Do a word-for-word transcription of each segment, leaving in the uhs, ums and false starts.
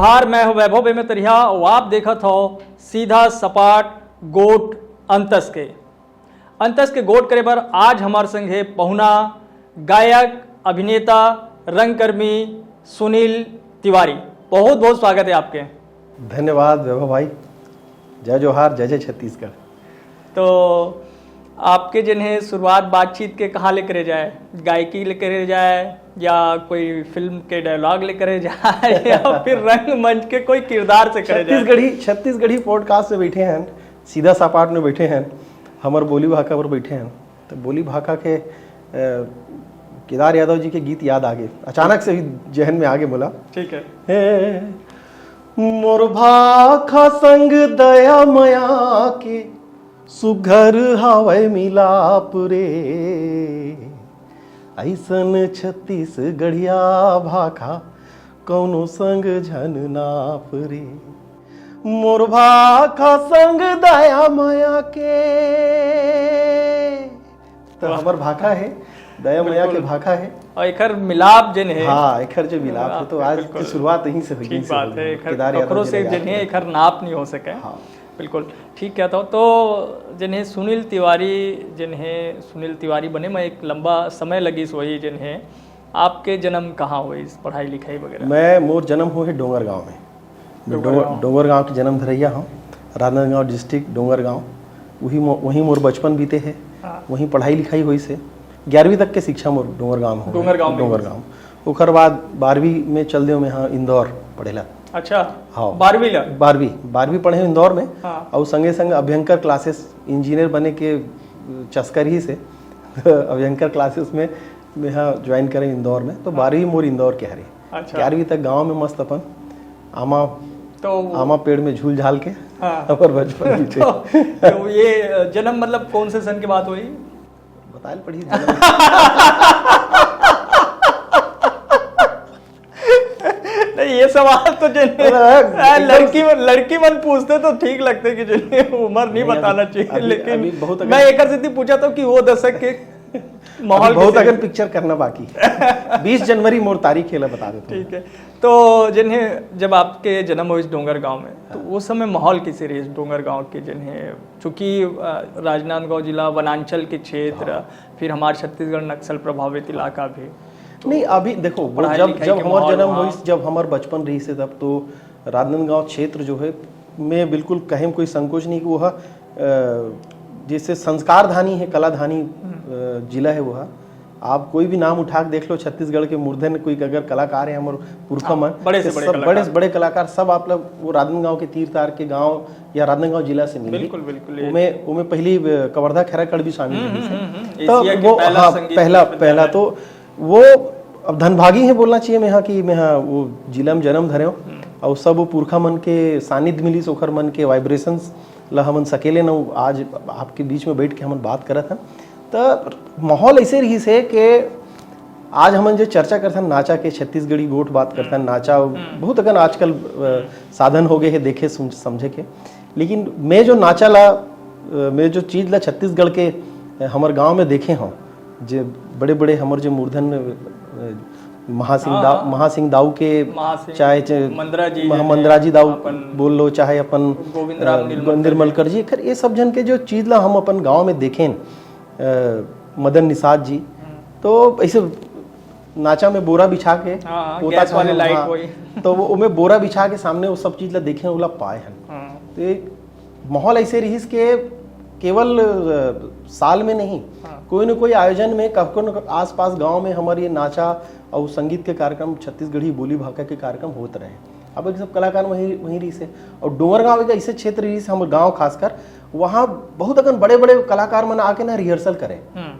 हार, मैं हूं वैभव बेमेतरिया अउ आप देखत हो सीधा सपाट गोठ अंतस के। अंतस के गोठ करे बर आज हमार संग हे पहुना गायक, अभिनेता, रंगकर्मी सुनील तिवारी। बहुत बहुत स्वागत है आपके। धन्यवाद वैभव भाई। जय जोहार, जय जय छत्तीसगढ़। तो आपके जन हे शुरुआत बातचीत के कहाँ ले करे जाए, गायकी ले करे जाए या कोई फिल्म के डायलॉग ले करे जाए या फिर रंगमंच के कोई किरदार से करे जाए? छत्तीसगढ़ी, छत्तीसगढ़ी पॉडकास्ट में बैठे हैं, सीधा सपाट में बैठे हैं, हमर बोली भाखा पर बैठे हैं। तो बोली भाखा के अ, केदार यादव जी के गीत याद आगे, अचानक से ही जहन में आगे बोला। ठीक है। हे, मोर भाखा संग दया मया के सुघर हावय मिलाप रे, ऐसन छत्तीसगढ़िया भाखा कौनो संग झन नाप रे, मोर भाखा संग दया मया के। तो वाह। हमर भाखा है, दया मया के बिल्कुल। भाखा है। और एकर मिलाप जन है। हाँ, एकर जो मिलाप है, मिलाप तो है, आज बिल्कुल। की शुरुआत यहीं से हुई, ठीक यहीं से बात हुई। है, एकर केदार यादव ककरो जी से ने जन है, याद एकर नाप नहीं हो सके। हाँ। बिल्कुल, ठीक कहत हो। तो जन है सुनील तिवारी, जन है सुनील तिवारी बने में एक लंबा समय लगिस वही जन है। आपके जन्म कहाँ होइस, पढ़ाई लिखाई वगैरह? मैं, मोर जन्म होहे डोंगरगांव में। मैं डोंगरगांव। डोंगर-, डोंगरगांव के जन्म धरैया हूँ, राजनांदगांव डिस्ट्रिक्ट, डोंगरगांव। वही मो-, वहीं मोर बचपन बीते है, हाँ। वहीं पढ़ाई लिखाई होइस है। ग्यारहवीं तक के शिक्षा मोर डोंगरगांव हो, डोंगरगांव में। डोंगरगांव। ओकर बाद बारहवीं में चल देव मैं, हाँ, इंदौर पढ़ेला। अच्छा, हाँ। बारहवीं ला? बारहवीं, बारहवीं पढ़े इंदौर में। हाँ। और संगे संग अभ्यंकर क्लासेस, इंजीनियर बने के चस्का रहिस हे। अभ्यंकर क्लासेस में मैं, हाँ, ज्वाइन करे इंदौर में, तो हाँ। बारहवीं मोर इंदौर के हरे। अच्छा। ग्यारहवीं तक गांव में मस्त अपन आमा, तो आमा पेड़ में झूल झाल के हाँ। अपन बचपन बीते। तो, तो ये जन्म मतलब कौन से सन की बात हुई? बताए ल पड़ी जन्म। नहीं, ये सवाल तो जन अरे, आ, एकदम लड़की मन, लड़की मन पूछते तो ठीक लगते कि जन उम्र नहीं नहीं, अभी, बताना चाहिए, अभी, लेकिन अभी बहुत अगर मैं एकर सेती पूछा था कि वो दशक के माहौल अभी बहुत कैसे अगर पिक्चर करना बाकी। बीस जनवरी मोर तारीख हे ला बता देता हूँ। ठीक है, तो जन है, जब आपके जन्म होइस डोंगरगांव में, तो हाँ। वो समय माहौल कैसे रहिस डोंगरगांव के जन है? चूंकि, अ, राजनांदगांव जिला वनांचल के क्षेत्र, हाँ। फिर हमार छत्तीसगढ़ नक्सल प्रभावित इलाका भी। तो नहीं, अभी देखो, वो पढ़ाई जब, लिखाई जब के हमार माहौल जन्म वहाँ। होइस, जब हमार बचपन रहिस हे, तब तो राजनांदगांव क्षेत्र जो है, मैं बिल्कुल कहे में कोई संकोच नहीं कि वो ह, अ, जैसे संस्कारधानी है, कलाधानी, हम्म। अ, जिला है वो ह। आप कोई भी नाम उठा के देख लो, छत्तीसगढ़ के मूर्धन्य कोई अगर कलाकार है, हमर पुरखा हाँ, मन, बड़े से ये बड़े सब बड़े से कलाकार। बड़े कलाकार, सब आप लोग वो राजनांदगांव के तीर तार के गांव या राजनांदगांव जिला से मिलही। बिल्कुल, बिल्कुल, ये उमे, उमे पहली, अ, कवर्धा खैराकड़ भी शामिल हम्म, रहिस हे। हम्म, हम्म, हम्म। तो एशिया के वो, पहला हाँ, संगीत पहला, विश्वविद्यालय। पहला तो वो अब धनभागी हे बोलना चाहिए मैं, हाँ, कि मैं, हाँ, वो जिला में जन्म धरे हूँ हम्म। और सब वो पुरखा मन के सानिध्य मिलिस, ओखर मन के वाइब्रेशंस ला हमन सकेले न आज आपके बीच में बैठ के हमन बात करत हन। त माहौल ऐसे रहिस हे कि आज हमन जो चर्चा करथन नाचा के, छत्तीसगढ़ी गोठ बात करथन, हम्म। नाचा हम्म। बहुत अकन आजकल, अ, हम्म। साधन हो गए हे देखे सुन-, समझे के। लेकिन मैं जो नाचा ला, अ, मैं जो चीज ला छत्तीसगढ़ के, अ, हमर गांव में देखे हूँ, जे बड़े-बड़े हमर जो मूर्धन, अ, महासिंह हाँ, दाऊ, हाँ। महासिंह दाऊ के, महासिंह, चाहे, चाहे मंदरा जी महा-, जो मंदरा जी दाऊ अपन बोल लो, चाहे अपन, गोविंद राम अ, नीलमलकर निर्मलकर जी। जी, खैर, ये सब जन के जो चीज ला हम अपन गांव में देखें, अ, मदन निषाद जी, हम्म। तो ऐसे नाचा में बोरा बिछा के, हाँ, हाँ, पोता गैस वाले खाना, लाइट हाँ, वही। तो वो, ओमे बोरा बिछा के सामने वो सब चीज ला देखे, ओला पाए हन। हाँ। तो ये माहौल ऐसे रहिस के केवल, अ, साल में नहीं, हाँ। कोई न कोई आयोजन में, कब को न आसपास गांव में हमारे ये नाचा और संगीत के कार्यक्रम, छत्तीसगढ़ी बोली भाखा के कार्यक्रम होत रहे। अब एक सब कलाकार वहीं, वहीं रहिस हे। और डोंगरगांव एक ऐसे क्षेत्र रहिस हे, हमर गांव खासकर, वहाँ बहुत अकन बड़े-बड़े कलाकार मन आके ना रिहर्सल करे। हम्म।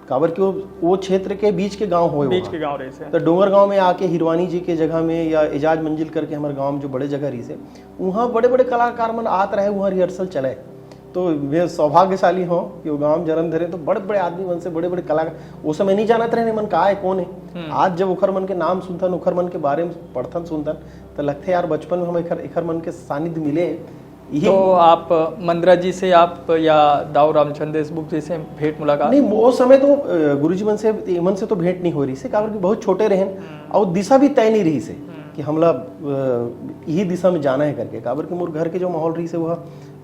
काबर कि वो, वो क्षेत्र के बीच के गांव होए बीच वहाँ। के गांव रहिस हे। तो डोंगरगांव में आके हिरवानी जी के जगह में या एजाज मंजिल करके हमर गांव में जो बड़े जगह रहिस हे, वहाँ बड़े-बड़े कलाकार मन आत रहे, वहाँ रिहर्सल चले। तो मैं सौभाग्यशाली हूँ कि वो गांव में जन्म धरे, तो बड़े-बड़े आदमी मन से, बड़े-बड़े कलाकार, वो समय नहीं जानत रहे, मन का है, कौन है। हम्म। आज जब ओखर मन के नाम सुनथन, ओखर मन के बारे में पढ़थन, सुनथन, तो लगथे, "यार, बचपन में हम एखर, एखर मन के सानिध्य मिले।" यही तो आप मंदरा जी से आप या दाऊ रामचंद्र देशमुख जी से भेंट मुलाकात? नहीं, वो समय तो, अ, गुरुजी मन से, इमन से तो भेंट नहीं हो रहिस हे, काबर कि बहुत छोटे रहेन, हम्म। और दिशा भी तय नहीं रहिस हे। हम्म। कि हमला अ, यही दिशा में जाना है करके। काबर कि मोर घर के जो माहौल रहिस हे, वो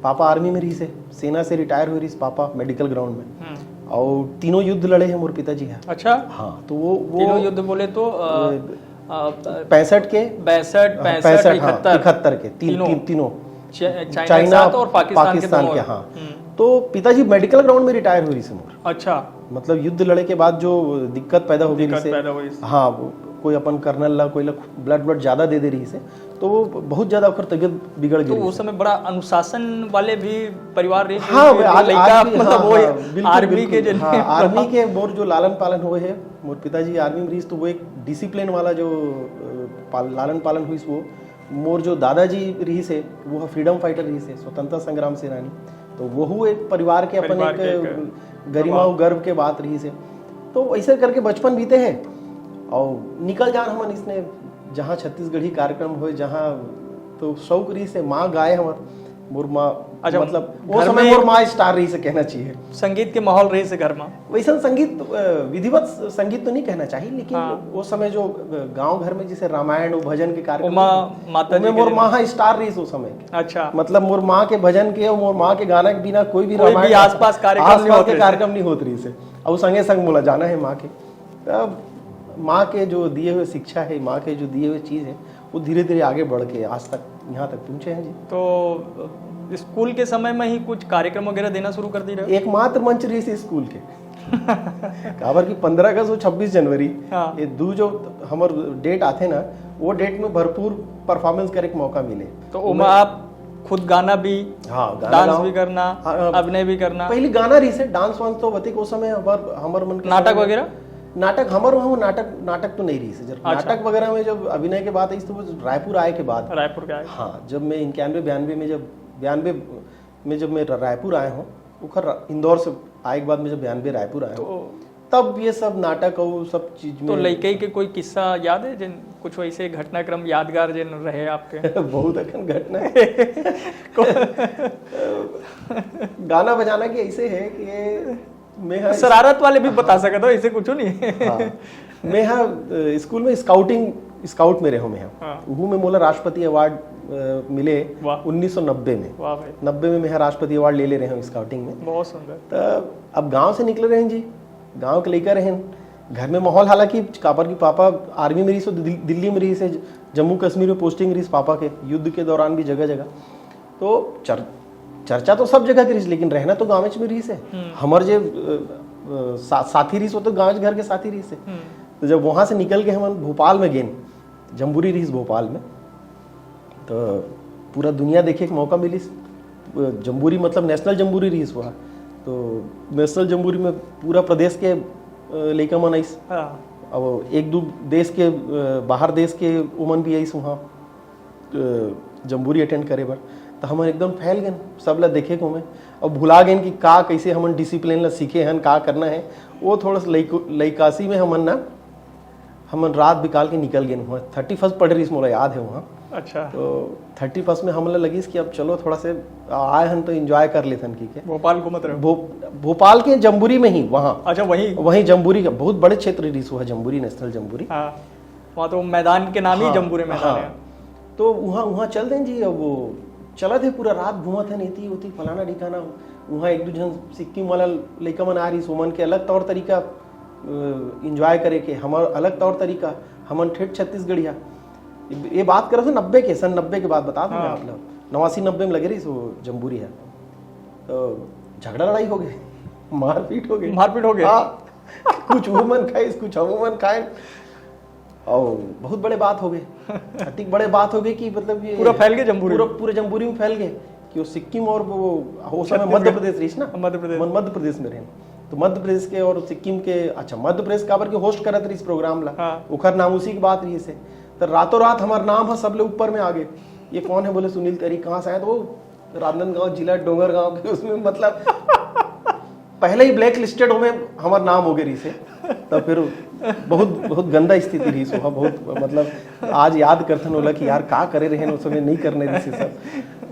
पापा आर्मी में रहिस हे, सेना से रिटायर हुए रहिस पापा मेडिकल ग्राउंड में। हम्म। और तीनों युद्ध लड़े हैं मोर पिताजी है। अच्छा। हाँ, तो वो वो तीनों युद्ध बोले तो अ, अ, पैंसठ के बैसठ हाँ, पैंसठ पैंसठ, हाँ, इकहत्तर इकहत्तर के तीन, तीनों। तीन, तीनों च- चाइना के चाइना, साथ और पाकिस्तान के पाकिस्तान दोनों। के, हाँ। हम्म। तो पिताजी मेडिकल ग्राउंड में रिटायर हुए रहिस हे मोर। अच्छा। मतलब युद्ध लड़े के बाद जो दिक्कत पैदा हो गई दिक्कत रहिस हे, पैदा हो गई। हाँ, वो कोई अपन कर्नल ला, कोई ला ब्लड ब्लड ज्यादा दे दे रहिस हे, तो वो बहुत ज्यादा ओकर तबीयत बिगड़ तो गई। उस समय बड़ा अनुशासन वाले भी परिवार रहे, हाँ, क्योंकि आज, लड़का, आज भी, मतलब हाँ, वो हाँ, बिल्कुल, आर्मी बिल्कुल। के जो हाँ, आर्मी के मोर जो लालन पालन हुए है, मोर पिताजी आर्मी में रहिस, तो वो एक डिसिप्लिन वाला जो अ, पाल, लालन पालन हुई, वो मोर जो दादाजी रहिस हे, वो फ्रीडम फाइटर रहिस हे, स्वतंत्रता संग्राम सेनानी। तो वहू एक परिवार के अपन परिवार एक के एक गरिमा और गर्व के बात रहिस हे। तो ऐसे करके बचपन बीते है और निकल जान हमन इसने, जहाँ छत्तीसगढ़ी कार्यक्रम होए, जहाँ तो शौक रहिस हे, माँ गाए हमर, मोर माँ, अच्छा, मतलब घर वो समय में मोर माँ स्टार रहिस हे कहना चाहिए। संगीत के माहौल रहिस हे घर में। वैसन संगीत अ, विधिवत संगीत तो नहीं कहना चाहिए, लेकिन हाँ। वो समय जो अ, गांव घर में जैसे रामायण और भजन के कार्यक्रम ओमा होते, माता जी ओमे के मोर जो- माँ स्टार रहिस उस समय। अच्छा। मतलब मोर माँ के भजन के और मोर माँ के गाना के बिना कोई भी कोई भी रामायण, आसपास कार्यक्रम नहीं आसपास होत के रहिस। कार्यक्रम नहीं होत रहिस हे। और संगे संग मोला जाना है माँ के। तब माँ के जो दिए हुए शिक्षा है, माँ के जो दिए हुए चीज है, वो धीरे धीरे आगे बढ़ के आज तक, यहाँ तक पहुँचे हैं जी। तो अ, स्कूल के समय में ही कुछ कार्यक्रम वगैरह देना शुरू कर दी रहे? एकमात्र मंच रहिस हे स्कूल के। काबर कि पंद्रह अगस्त और छब्बीस जनवरी, हाँ। ये दू जो हमर डेट आथे ना, वो डेट में भरपूर परफॉर्मेंस करे के मौका मिले। तो ओमा आप खुद गाना भी, हाँ, गाना डांस गाओ। भी करना, हाँ, हाँ। अभिनय भी करना। पहली गाना रहिस हे, डांस वांस तो बतिक, वो समय हमर हमर मन के नाटक समय में वगैरह? नाटक हमर वहाँ नाटक नाटक तो नहीं रहिस हे। जब अच्छा। नाटक वगैरह में जब अभिनय के बात आई, तो वो रायपुर आए के बाद। रायपुर के आए। हाँ, जब मैं इक्यानवे बयानवे में जब बयानवे में जब मैं रा- रायपुर आए हूँ, उखर रा- इंदौर से आए के बाद में जब बयानवे रायपुर आए हूँ, तो तब ये सब नाटक और सब चीज में तो लइकई के कोई किस्सा याद है जिन कुछ वैसे घटनाक्रम यादगार जिन रहे आपके? बहुत अखन घटना है। गाना बजाना की ऐसे है कि मैं हाँ शरारत वाले भी बता सकते हो, ऐसे कुछ नहीं। हाँ, मैं हाँ अ, स्कूल में स्काउटिंग स्काउट में रहे हूँ मैं हाँ। हाँ। उहू में मोला राष्ट्रपति अवार्ड अ, मिले वाह। उन्नीस सौ नब्बे में। वाह भाई। नब्बे में मैं हाँ राष्ट्रपति अवार्ड ले ले रहे हूँ स्काउटिंग में। बहुत सुंदर। तो अब गांव से निकले रहे जी, गांव के लइका रहे। घर में माहौल हालांकि काबर की पापा आर्मी में रहिस, दिल- दिल्ली में रहिस हे, जम्मू कश्मीर में पोस्टिंग रहिस पापा के, युद्ध के दौरान भी जगह जगह। तो चर, चर्चा तो सब जगह के रहिस, लेकिन रहना तो गाँव में रहिस हे। हम्म। हमर जे अ, अ, सा, साथी रहिस, वो तो गाँव घर के साथी रहिस हे। हम्म। तो जब वहाँ से निकल के हमन भोपाल में गेन, जम्बूरी रहिस भोपाल में, तो पूरा दुनिया देखे के मौका मिलिस। जम्बूरी मतलब नेशनल जम्बूरी रहिस वहाँ, तो नेशनल जम्बूरी में पूरा प्रदेश के अ, लइका मन आइस। हाँ। अब एक दू देश के अ, बाहर देश के उमन भी आइस वहाँ अ, जम्बूरी अटेंड करे बर। तो हम एकदम फैल गेन, सब ला देखे को हमें। अब भुला गेन कि का, कैसे हमन डिसिप्लिन ला सीखे हन, का करना है। वो थोड़ा सा लइक- लइकासी में हमन ना, हमन रात बिकाल के निकल गेन। वहाँ थर्टी फर्स्ट पड़ रहिस, मोला याद है वहाँ। अच्छा। तो थर्टी फर्स्ट में हमला लगिस कि अब चलो थोड़ा से आए हन तो एंजॉय कर लेथन की के। भोपाल घूमत रहे हो? भो, भोपाल के जम्बूरी में ही वहाँ, अच्छा, वही। वहीं जम्बूरी का बहुत बड़े क्षेत्र रहिस हुआ, जम्बूरी, नेशनल जम्बूरी। हाँ, वहाँ तो मैदान के नाम ही हाँ, जम्बूरी मैदान हाँ। है। तो वहाँ, वहाँ चल दें जी। अब वो चला थे पूरा रात घूमत हन, एती ओती फलाना ढिकाना। वहाँ एक दू झन सिक्किम वाला लइका मन आ रहिस, ओमन के अलग तौर तरीका एंजॉय करे के, हमर अलग तौर तरीका, हमन ठेठ छत्तीसगढ़िया। ये बात करत हूँ नब्बे के, सन नब्बे के बात बता दूँ मैं हाँ। आप लोग। नवासी नब्बे में लगे रहिस वो जम्बूरी है, तो झगड़ा लड़ाई हो गए, मारपीट हो गई। मारपीट हो गई? हाँ, कुछ वो मन खाइस, कुछ हम मन खाए, और बहुत बड़े बात हो गए। अतिक बड़े बात हो गई कि मतलब ये पूरा फैल गए जम्बूरी पूरा, में? पूरे जम्बूरी में फैल गए कि वो सिक्किम और वो, वो समय छत्तीसगढ़। मध्य प्रदेश रहिस ना, मध्य प्रदेश। मन मध्य प्रदेश में रहे। तो मध्य प्रदेश के और सिक्किम के, अच्छा, मध्य प्रदेश काबर के होस्ट करत रहिस प्रोग्राम ला, हाँ। ओखर नाम उसी की बात रहिस है। तो रातों रात हमार नाम है सबले ऊपर में आ गए। ये कौन है बोले, सुनील तिवारी। कहाँ से आया? तो वो राजनांदगांव जिला डोंगरगांव के, उसमें मतलब पहले ही ब्लैक लिस्टेड होमे हमार नाम हो गए रहिस है। तब फिर बहुत, बहुत गंदा स्थिति रहिस वहाँ, बहुत मतलब आज याद करथन ओला कि यार का करे रहे, उस समय नहीं करने रहिस सब।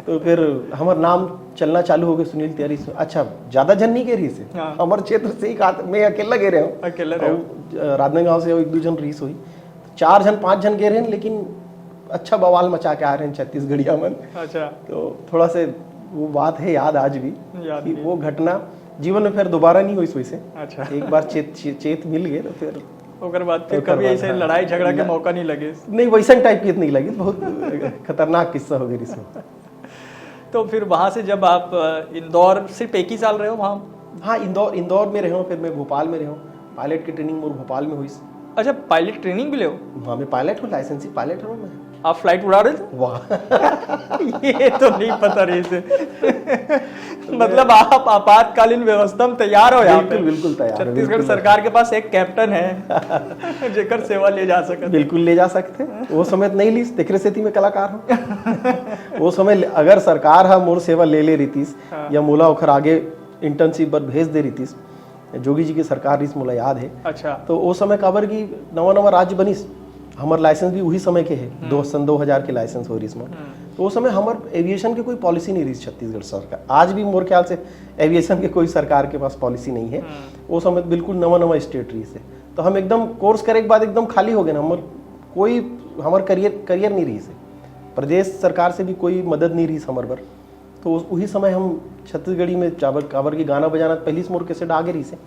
तो फिर हमार नाम चलना चालू हो गए सुनील तिवारी से। अच्छा, ज्यादा झन नहीं गए रहिस है, हाँ। हमार क्षेत्र से ही कहा, मैं अकेला गए रहे हूँ। अकेला रहे हो। और, अ, राजनांदगांव से एक दू झन रहिस हुई, चार झन पाँच झन गए रहे, लेकिन अच्छा बवाल मचा के आ रहे हैं छत्तीसगढ़िया मन। अच्छा। तो थोड़ा से वो बात है याद आज भी, याद कि भी। वो घटना जीवन में फिर दोबारा नहीं होइस वैसे। अच्छा। एक बार चेत चे- चेत मिल गए तो फिर ओकर बाद फिर ओकर कभी बाद, ऐसे हाँ। लड़ाई झगड़ा के ना। मौका नहीं लगे। नहीं, वैसन टाइप की इतनी लगी, बहुत खतरनाक किस्सा हो गया इसमें। तो फिर वहां से जब आप अ, इंदौर सिर्फ एक ही साल रहे हो वहाँ? हाँ, इंदौर इंदौर में रहे हूँ, फिर मैं भोपाल में रहे हूँ। पायलट की ट्रेनिंग मोर भोपाल में हुई। अच्छा, पायलट ट्रेनिंग भी ले हो? हाँ, मैं पायलट हूँ, लाइसेंसी पायलट हूँ मैं। आप फ्लाइट उड़ा रहे थे? वाह। ये तो नहीं पता रही से। मतलब आप आपातकालीन व्यवस्था में तैयार हो यहाँ पे। बिल्कुल, बिल्कुल तैयार, छत्तीसगढ़ बिल्कुल। सरकार के पास एक कैप्टन है जेकर सेवा ले जा सकत। बिल्कुल ले जा सकते हैं। वो समय तो नहीं लीस, तेकरे सेती मैं कलाकार हूँ। वो समय अगर सरकार हा मोर सेवा ले ले रहीतिस हाँ। या मोला ओखर आगे इंटर्नशिप बर भेज दे रहीतिस, जोगी जी की सरकार रहीस, मोला याद है। अच्छा। तो वो समय काबर कि नवा नवा राज्य बनिस, हमर लाइसेंस भी उही समय के है, दो सन दो हजार के लाइसेंस हो रहीस मोर। तो वो समय हमर एविएशन के कोई पॉलिसी नहीं रहीस छत्तीसगढ़ सरकार। आज भी मोर ख्याल से एविएशन के कोई सरकार के पास पॉलिसी नहीं है। वो समय बिल्कुल नवा नवा स्टेट रहीस है, तो हम एकदम कोर्स करे के बाद एकदम खाली हो गए ना। हमर कोई हमर करियर करियर नहीं रहीस है। प्रदेश सरकार से भी कोई मदद नहीं रहीस हमर बर। तो उस- उही समय हम छत्तीसगढ़ी में चाबर काबर के गाना बजाना पहली से मोर कैसेट आगे रहीस है,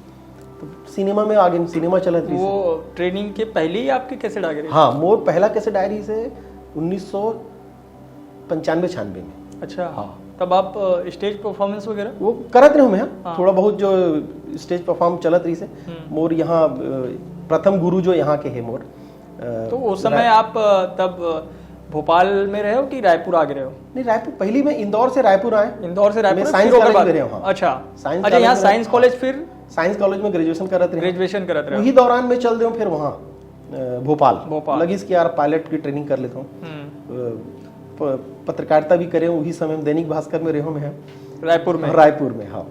तो सिनेमा में आगे सिनेमा चलत रहीस है। वो ट्रेनिंग के पहले ही आपके कैसेट आगे रहे? हाँ, मोर पहला कैसेट आए रहीस है उन्नीस सौ पंचानवे छियानवे में। अच्छा। हाँ। तब आप स्टेज परफॉर्मेंस वगैरह? वो करत रहे हूँ मैं, हाँ। हाँ। थोड़ा बहुत जो स्टेज परफॉर्म चलत रहीस है। हम्म। मोर यहाँ अ, प्रथम गुरु जो यहाँ के है मोर, अ, तो उस समय आप अ, तब अ, भोपाल में रहे हो कि रायपुर आगे रहे हो? नहीं, रायपुर, पहली मैं इंदौर से रायपुर आए। इंदौर से रायपुर मैं फिर साइंस ओकर कॉलेज बाद? में रहे हूँ, हाँ। अच्छा। साइंस अच्छा, कॉलेज यहाँ में साइंस रहे- कॉलेज फिर साइंस कॉलेज में ग्रेजुएशन करत रहे। ग्रेजुएशन करत रहे हो? वही दौरान में चल दे फिर वहाँ अ, भोपाल। भोपाल। लगिस कि यार पायलट की ट्रेनिंग कर लेता हूँ। हम्म। अ, प- पत्रकारिता भी करे हूँ, वही समय में दैनिक भास्कर में रहे हूँ मैं। रायपुर में? रायपुर में, हाँ।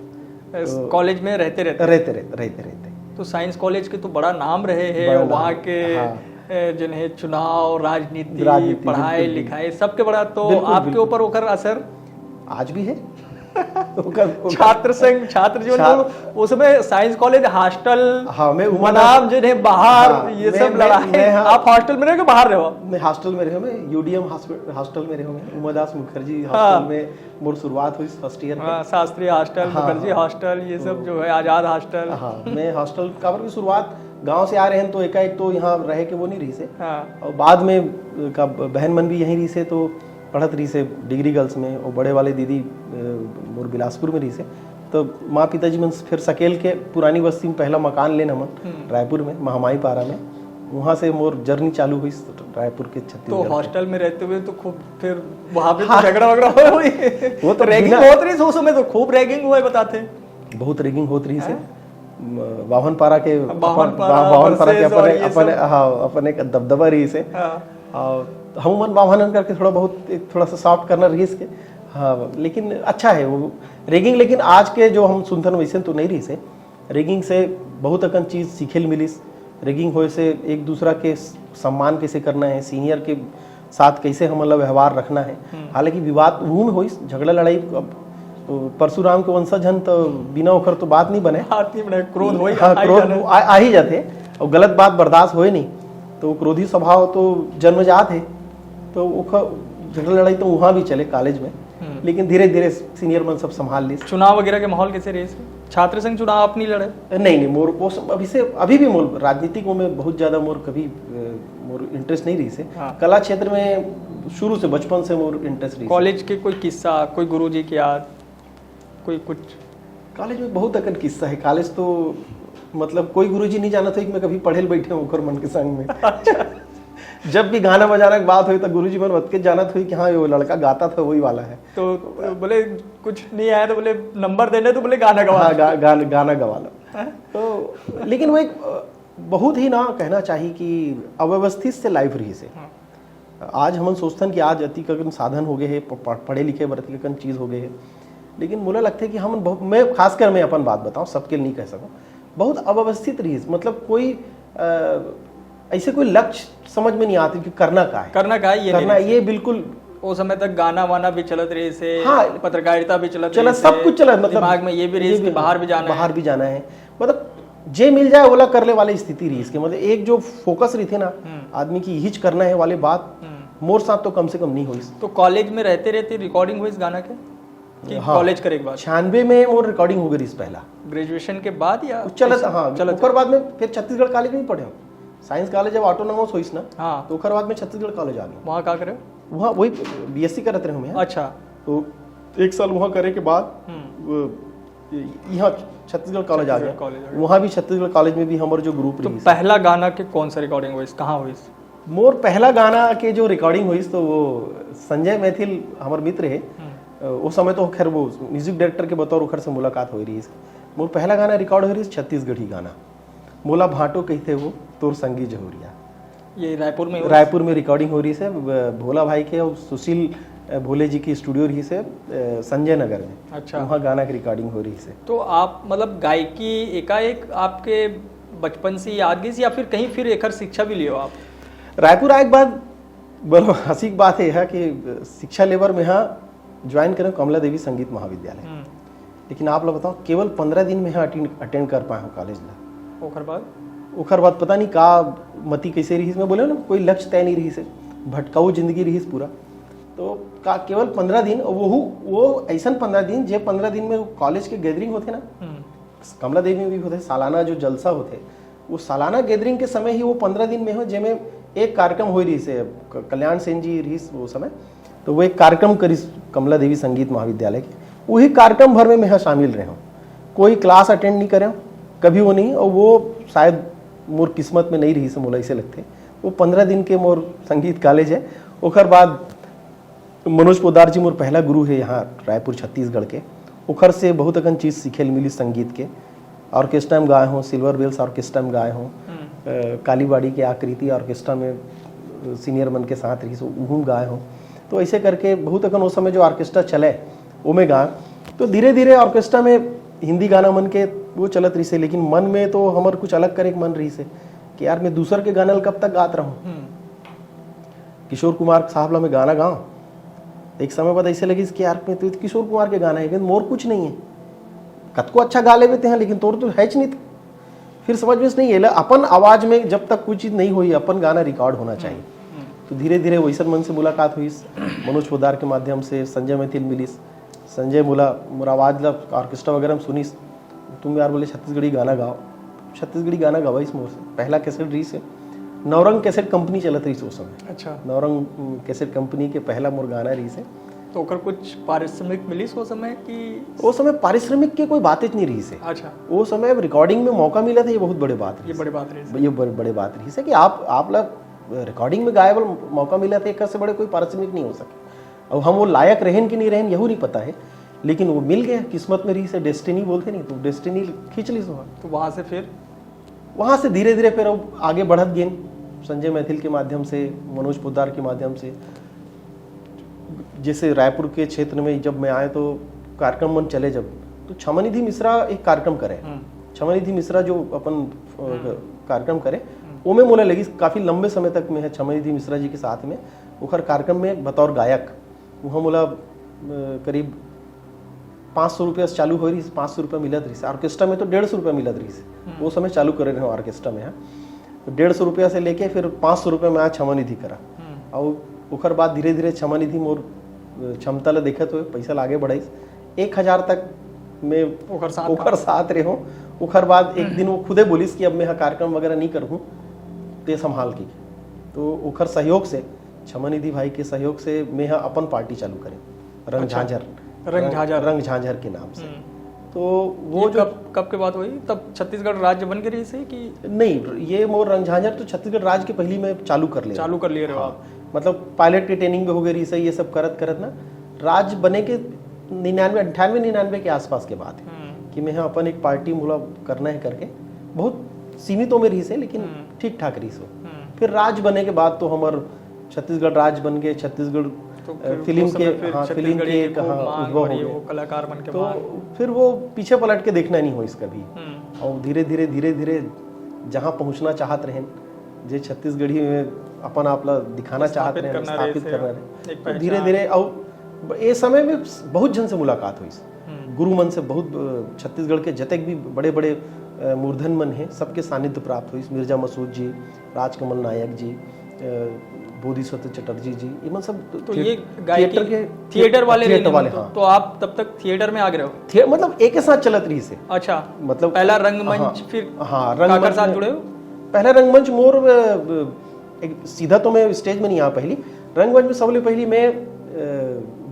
इस कॉलेज में रहते रहते? रहते रहते रहते रहते। तो साइंस कॉलेज के तो बड़ा नाम रहे हैं बड़ा नाम, वहाँ के। हाँ। ए, जिन्हें चुनाव, राजनीति, राजनीति, पढ़ाई बिल्कुल, लिखाई, सबके बड़ा। तो बिल्कुल, आपके बिल्कुल। ऊपर ओकर असर? आज भी है। ओकर- ओकर- छात्र संघ, छात्र जीवन छा- में उस समय साइंस कॉलेज हॉस्टल, हाँ, मैं उमा बनाम दास- जिन्हें बाहर, हाँ, ये मैं- सब मैं- लड़ाई। मैं, हाँ। आप हॉस्टल में रहे हो कि बाहर रहे हो? मैं हॉस्टल में रहे हूँ, मैं यूडीएम हॉस्टल में रहे हूँ, मैं उमादास मुखर्जी हाँ। हॉस्टल में मोर शुरुआत हुई फर्स्ट ईयर में। हाँ, शास्त्री हॉस्टल, हाँ, मुखर्जी हाँ। हॉस्टल, ये सब जो है, आजाद हॉस्टल। हाँ, मैं हॉस्टल काबर की शुरुआत गांव से आ रहे हैं, तो एकाएक तो यहाँ रहे के वो नहीं रहीस है। हाँ। और बाद में का बहन मन भी यहीं रहीस है, तो पढ़त रहीस है डिग्री गर्ल्स में, और बड़े वाले दीदी अ, मोर बिलासपुर में रहीस है। तो माँ पिताजी मन फिर सकेल के पुरानी बस्ती में पहला मकान लेन हमन, हम्म। रायपुर में, महामाई पारा में। वहाँ से मोर जर्नी चालू हुई रायपुर के तो छत्तीसगढ़ के। हॉस्टल में रहते हुए तो खूब फिर वहाँ पे तो हाँ। झगड़ा वगड़ा हुआ होई। वो तो रैगिंग बिना- होत रहीस उस समय तो, खूब रैगिंग हुआ है बताते। बहुत रैगिंग होत रहीस है। हैं? म- बावन पारा के बावन अपन- पारा, बा- बावन पारा के वर्सेस और अपन ये अपन सब। हाँ, अपन एक दबदबा रहीस है। हाँ। और हम मन बावन करके थोड़ा बहुत एक थोड़ा सा सॉफ्ट करना रहीस के। हाँ, लेकिन अच्छा है वो रैगिंग। लेकिन आज के जो हम सुनथन वैसे तो नहीं रहीस है। रैगिंग से बहुत अकन चीज सीखे ल मिलिस। रैगिंग होए से एक दूसरा के सम्मान कैसे करना है, सीनियर के साथ कैसे हमन ला व्यवहार रखना है। हम्म। हालांकि विवाद उहू में होइस, झगड़ा लड़ाई। अब परशुराम के वंशज हन तो बिना ओखर तो बात नहीं बने। बात नहीं बने, क्रोध होई, हाँ, आ ही क्रोध जाने। आ, आ ही जाते, और गलत बात बर्दाश्त होए नहीं, तो क्रोधी स्वभाव तो जन्मजात है। तो ओखर झगड़ा लड़ाई तो वहाँ भी चले कॉलेज में, हम्म। लेकिन धीरे धीरे सीनियर मन सब संभाल लीस। चुनाव वगैरह के माहौल कैसे रहीस? छात्र संघ चुनाव आप नहीं लड़े? नहीं, नहीं, मोर वो सब अभी से, अभी भी मोर राजनीतिक में बहुत ज्यादा मोर कभी अ, मोर इंटरेस्ट नहीं रहीस है। हाँ। कला क्षेत्र में शुरू से, बचपन से मोर इंटरेस्ट रहीस है। कॉलेज के कोई किस्सा, कोई गुरुजी की याद, कोई कुछ? कॉलेज में बहुत अकन किस्सा है। कॉलेज तो मतलब कोई गुरुजी नहीं जानत होही कि मैं कभी पढ़े ल बैठे हूँ ओकर मन के संग में। जब भी गाना बजाना के बात होई तो गुरुजी मन बतके जानत होही कि हाँ, ये वो लड़का गाता था, वही वाला है। तो बोले कुछ नहीं आया तो बोले नंबर देने, तो बोले गाना गवा। हाँ, गा, गान, गाना गवा लो। हाँ। तो लेकिन वो एक अ, बहुत ही ना कहना चाहिए कि अव्यवस्थित से लाइफ रहीस है। हाँ। आज हमन सोचथन कि आज अतिक अकन साधन हो गए है, प- प- पढ़े लिखे बर अतिक अकन चीज हो गए है, लेकिन मोला लगथे कि हम बहु-, मैं खासकर मैं अपन बात बताऊं, सबके लिए नहीं कह सकूं, बहुत अव्यवस्थित रहीस। मतलब कोई अ, ऐसे कोई लक्ष्य समझ में नहीं आते कि करना का है। करना का है, ये नहीं करना रहीस। ये बिल्कुल वो समय तक गाना वाना भी चलत रहीस है, हाँ। पत्रकारिता भी चलत चलत, रहीस सब है, कुछ चलत, मतलब दिमाग में ये भी रहीस कि बाहर भी जाना है। बाहर भी जाना है, मतलब जे मिल जाए ओला कर ले वाले स्थिति रहीस के, मतलब एक जो फोकस रहिथे ना हम्म। आदमी की यही करना है वाली बात, हम्म। मोर साथ तो कम से कम नहीं होइस। तो कॉलेज में रहते रहते रिकॉर्डिंग होइस गाना के कि हाँ। कॉलेज करे के बाद? छियानवे में मोर रिकॉर्डिंग हो गई रहिस पहला। ग्रेजुएशन के बाद या चलत, हाँ, चलत ओकर बाद में फिर छत्तीसगढ़ कॉलेज में ही पढ़े हूँ। साइंस कॉलेज जब ऑटोनॉमस होइस ना, हाँ। तो ओकर बाद में छत्तीसगढ़ कॉलेज आ गया। वहाँ का करे? वहाँ वही बीएससी करत रहे हूँ मैं। अच्छा। तो एक साल वहाँ करे के बाद हम्म। वो यहाँ छत्तीसगढ़ कॉलेज आ गया। छत्तीसगढ़ कॉलेज आ गया। वहाँ भी छत्तीसगढ़ कॉलेज में भी हमारे जो ग्रुप तो रही पहला गाना के कौन सा रिकॉर्डिंग हुई, कहाँ हुई? मोर पहला गाना के जो रिकॉर्डिंग हुई तो वो संजय मैथिल हमारे मित्र है। हम्म। उस समय तो खैर वो म्यूजिक डायरेक्टर के बतौर ओखर से मुलाकात हो रही है। मोर पहला गाना रिकॉर्ड हो रही छत्तीसगढ़ी गाना, मोला भाटो कहते वो तोर संगी जहुरिया। ये रायपुर में हुई? रायपुर में रिकॉर्डिंग हो रही है। भोला भाई के और सुशील भोले जी की स्टूडियो रही है संजय नगर में। अच्छा। वहाँ गाना की रिकॉर्डिंग हो रही है। तो आप मतलब गायकी एकाएक आपके बचपन से ही आ गई या फिर कहीं फिर एकर शिक्षा भी लियो आप? रायपुर आए के बाद बोलो, हंसी की बात यह है कि शिक्षा लेबर में हाँ ज्वाइन करें कमला देवी संगीत महाविद्यालय। हम्म। लेकिन आप लोग बताओ, केवल पंद्रह दिन में हाँ अटेंड अटेंड कर पाए हो कॉलेज ला। ओकर बाद? ओकर बाद पता नहीं का मती कैसे रही, मैं बोले ना, कोई लक्ष्य तय नहीं रही से, भटकाऊ जिंदगी रही पूरा। तो का केवल पंद्रह दिन, वो वो ऐसा पंद्रह दिन, जे पंद्रह दिन में कॉलेज के गैदरिंग होते ना, हम्म। कमला देवी में भी होते, सालाना जो जलसा होते, वो सालाना गैदरिंग के समय ही वो पंद्रह दिन में हो, जेमे एक कार्यक्रम हो रही से, क-, कल्याण सेन जी रही वो समय, तो वो एक कार्यक्रम करी कमला देवी संगीत महाविद्यालय के, वही कार्यक्रम भर में मैं शामिल रहे हूँ। कोई क्लास अटेंड नहीं करे हूँ, कभी वो नहीं, और वो शायद मोर किस्मत में नहीं रही से, मोला ऐसे लगते। वो पंद्रह दिन के मोर संगीत कॉलेज है। ओकर बाद मनोज पोद्दार जी मोर पहला गुरु है यहाँ रायपुर छत्तीसगढ़ के। ओखर से बहुत अकन चीज़ सीखे ल मिली संगीत के। ऑर्केस्ट्रा में गाए हों, सिल्वर बेल्स ऑर्केस्ट्रा में गाए हों, हम्म। अ, कालीबाड़ी के आकृति ऑर्केस्ट्रा में, अ, सीनियर मन के साथ रही सो उहू में गाए हों। तो ऐसे करके बहुत अकन उस समय जो ऑर्केस्ट्रा चले, वो में गाए। तो धीरे धीरे ऑर्केस्ट्रा में हिंदी गाना मन के वो चलत रही से, लेकिन मन में तो हमर कुछ अलग करे के मन रही से कि यार मैं दूसर के गाना ल कब तक गात रहूँ। हम्म। किशोर कुमार साहब ला मैं गाना गाऊं। एक समय बाद ऐसे लगिस कि यार मैं तो किशोर कुमार के गाना है, मोर कुछ नहीं है। कतको अच्छा गा लेबे ते हैं, लेकिन तोर तो है च नहीं। फिर समझ में नहीं आइस, अपन आवाज में जब तक कोई चीज नहीं हुई, अपन गाना रिकॉर्ड होना चाहिए। हम्म। तो धीरे धीरे वैसन मन से मुलाकात हुई, मनोज पोद्दार के माध्यम से संजय मैथिल मिलिस। संजय मोला मोर आवाज ला ऑर्केस्ट्रा वगैरह में सुनिस, तुम यार बोले छत्तीसगढ़ी गाना गाओ। छत्तीसगढ़ी गाना गवाइस मोर से। पहला कैसेट रही से, नवरंग कैसेट कंपनी चलत रही से उस समय। अच्छा। नवरंग, उम, कैसेट कंपनी के पहला मोर गाना रही से। तो ओकर कुछ पारिश्रमिक मिलिस वो समय कि? वो समय पारिश्रमिक के कोई बात ही नहीं रही से। अच्छा। वो समय अब रिकॉर्डिंग में मौका मिला था, ये बहुत बड़े बात ये रही से। बड़ी बात रही से। ये बड़-, बड़े बात रही से कि आप आप ला रिकॉर्डिंग में गाए वाला मौका मिला था, एक से बड़े कोई पारिश्रमिक नहीं हो सके। अब हम वो लायक रहेन कि नहीं रहेन, यहू नहीं पता है, लेकिन वो मिल गया, किस्मत में रही से, डेस्टिनी बोलते नहीं, तो डेस्टिनी खींच ली सो। तो वहाँ से फिर? वहाँ से धीरे धीरे फिर अब आगे बढ़त गेन, संजय मैथिल के माध्यम से, मनोज पोद्दार के माध्यम से। जैसे रायपुर के क्षेत्र में जब मैं आए तो कार्यक्रम मन चले जब, तो छमानिधि मिश्रा एक कार्यक्रम करे। हम्म। छमानिधि मिश्रा जो अपन, अ, हम्म। कार्यक्रम करे, हम्म। ओमे मोला लगिस काफ़ी लंबे समय तक मैं छमानिधि मिश्रा जी के साथ में, ओखर कार्यक्रम में बतौर गायक, वहाँ मोला, अ, करीब पाँच सौ रुपया से चालू हो रही, पाँच सौ रुपया मिलत रही, ऑर्केस्ट्रा में तो डेढ़ सौ रुपया मिलत रही। हम्म। वो समय चालू करे रहे ऑर्केस्ट्रा में, हाँ। तो डेढ़ सौ रुपया से लेके फिर पाँच सौ रुपया में आज छमानिधि करा। हम्म। और ओकर बाद धीरे धीरे छमानिधि मोर, अ, क्षमता ला देखत हुए पैसा ला आगे बढ़ाइस। एक हजार तक मैं ओकर साथ ओकर साथ रहे हूँ। ओकर बाद एक दिन वो खुदे बोलिस कि अब मैं यहाँ कार्यक्रम वगैरह नहीं करूँ, ते संभाल के। तो ओकर सहयोग से, छमानिधि भाई के सहयोग से मैं यहाँ अपन पार्टी चालू करें, रंग अच्छा। झांझर। रंग झांझर। रंग झांझर के नाम से। हम्म। तो वो ये जो कब कब के बात हुई? तब छत्तीसगढ़ राज्य बन के रही से कि? नहीं, ये मोर रंग झांझर तो छत्तीसगढ़ राज्य के पहली में चालू कर ले। चालू कर लिए रहे हो हाँ, आप। मतलब पायलट के ट्रेनिंग में हो गई रही से, ये सब करत करत ना राज्य बने के निन्यानवे, अंठानवे निन्यानवे के आसपास के बात है हम्म। कि मैं यहाँ अपन एक पार्टी मुला करना है करके, बहुत सीमितों में रही से, लेकिन हम्म। ठीक ठाक रही से। हम्म। फिर राज्य बने के बाद तो हमर छत्तीसगढ़ राज्य बन गए, छत्तीसगढ़, तो अ, फिर फिल्म उस समय के, फिर हाँ, छत्तीसगढ़ी फिल्म के की खूब कहाँ मांग उद्भव और हो ये गए। वो कलाकार बन के तो मांग। फिर वो पीछे पलट के देखना नहीं हो इसका भी। हम्म। और धीरे धीरे धीरे धीरे जहाँ पहुँचना चाहत रहें, जे छत्तीसगढ़ी में अपन आप ला दिखाना चाहत स्थापित रहें, करना स्थापित रहे करना से रहे, एक तो पहचान। धीरे धीरे और ये समय में बहुत जन से मुलाकात हुई। हम्म। गुरु मन से बहुत, अ, छत्तीसगढ़ के जतेक भी बड़े बड़े अ, मूर्धन मन हे, सबके सानिध्य प्राप्त होइस। मिर्जा मसूद जी, राजकमल नायक जी, अ, बोधिसत्व चटर्जी जी, ये मन सब तो ये गायकी थिएटर वाले, थिएटर वाले। तो, हाँ। तो आप तब तक थिएटर में आ गए हो? मतलब एक साथ चलत रहिस हे। अच्छा, मतलब पहला रंगमंच, हाँ, फिर हाँ, रंगमंच साथ जुड़े हो? पहला रंगमंच मोर एक सीधा तो मैं स्टेज में नहीं आ पहली, रंगमंच में सबले पहली मैं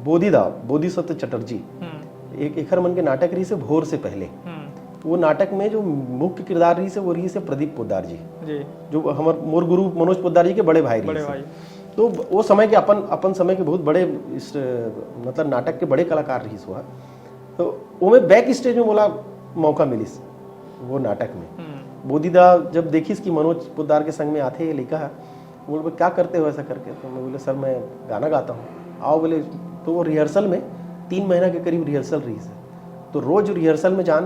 बोधिदा, बोधिसत्व चटर्जी, हम्म। एक एखर मन के नाटक रहिस हे भोर से पहले। हम्म। वो नाटक में जो मुख्य किरदार रहिस हे वो रहिस हे प्रदीप पोद्दार जी, जी। जो हमर मोर गुरु मनोज पोद्दार जी के बड़े भाई रहिस हे। तो वो समय के अपन अपन समय के बहुत बड़े इस, मतलब नाटक के बड़े कलाकार रहिस हुआ। तो ओमे बैक स्टेज में मोला मौका मिलिस वो नाटक में। हम्म। बोधिदा जब देखिस कि मनोज पोद्दार के संग में आथे ये लइका ह, बोले, "क्या करते हो ऐसा करके?" तो मैं बोले, "सर, मैं गाना गाता हूँ।" "आओ," बोले। तो वो रिहर्सल में, तीन महीना के करीब रिहर्सल रहिस हे। तो रोज रिहर्सल में जान,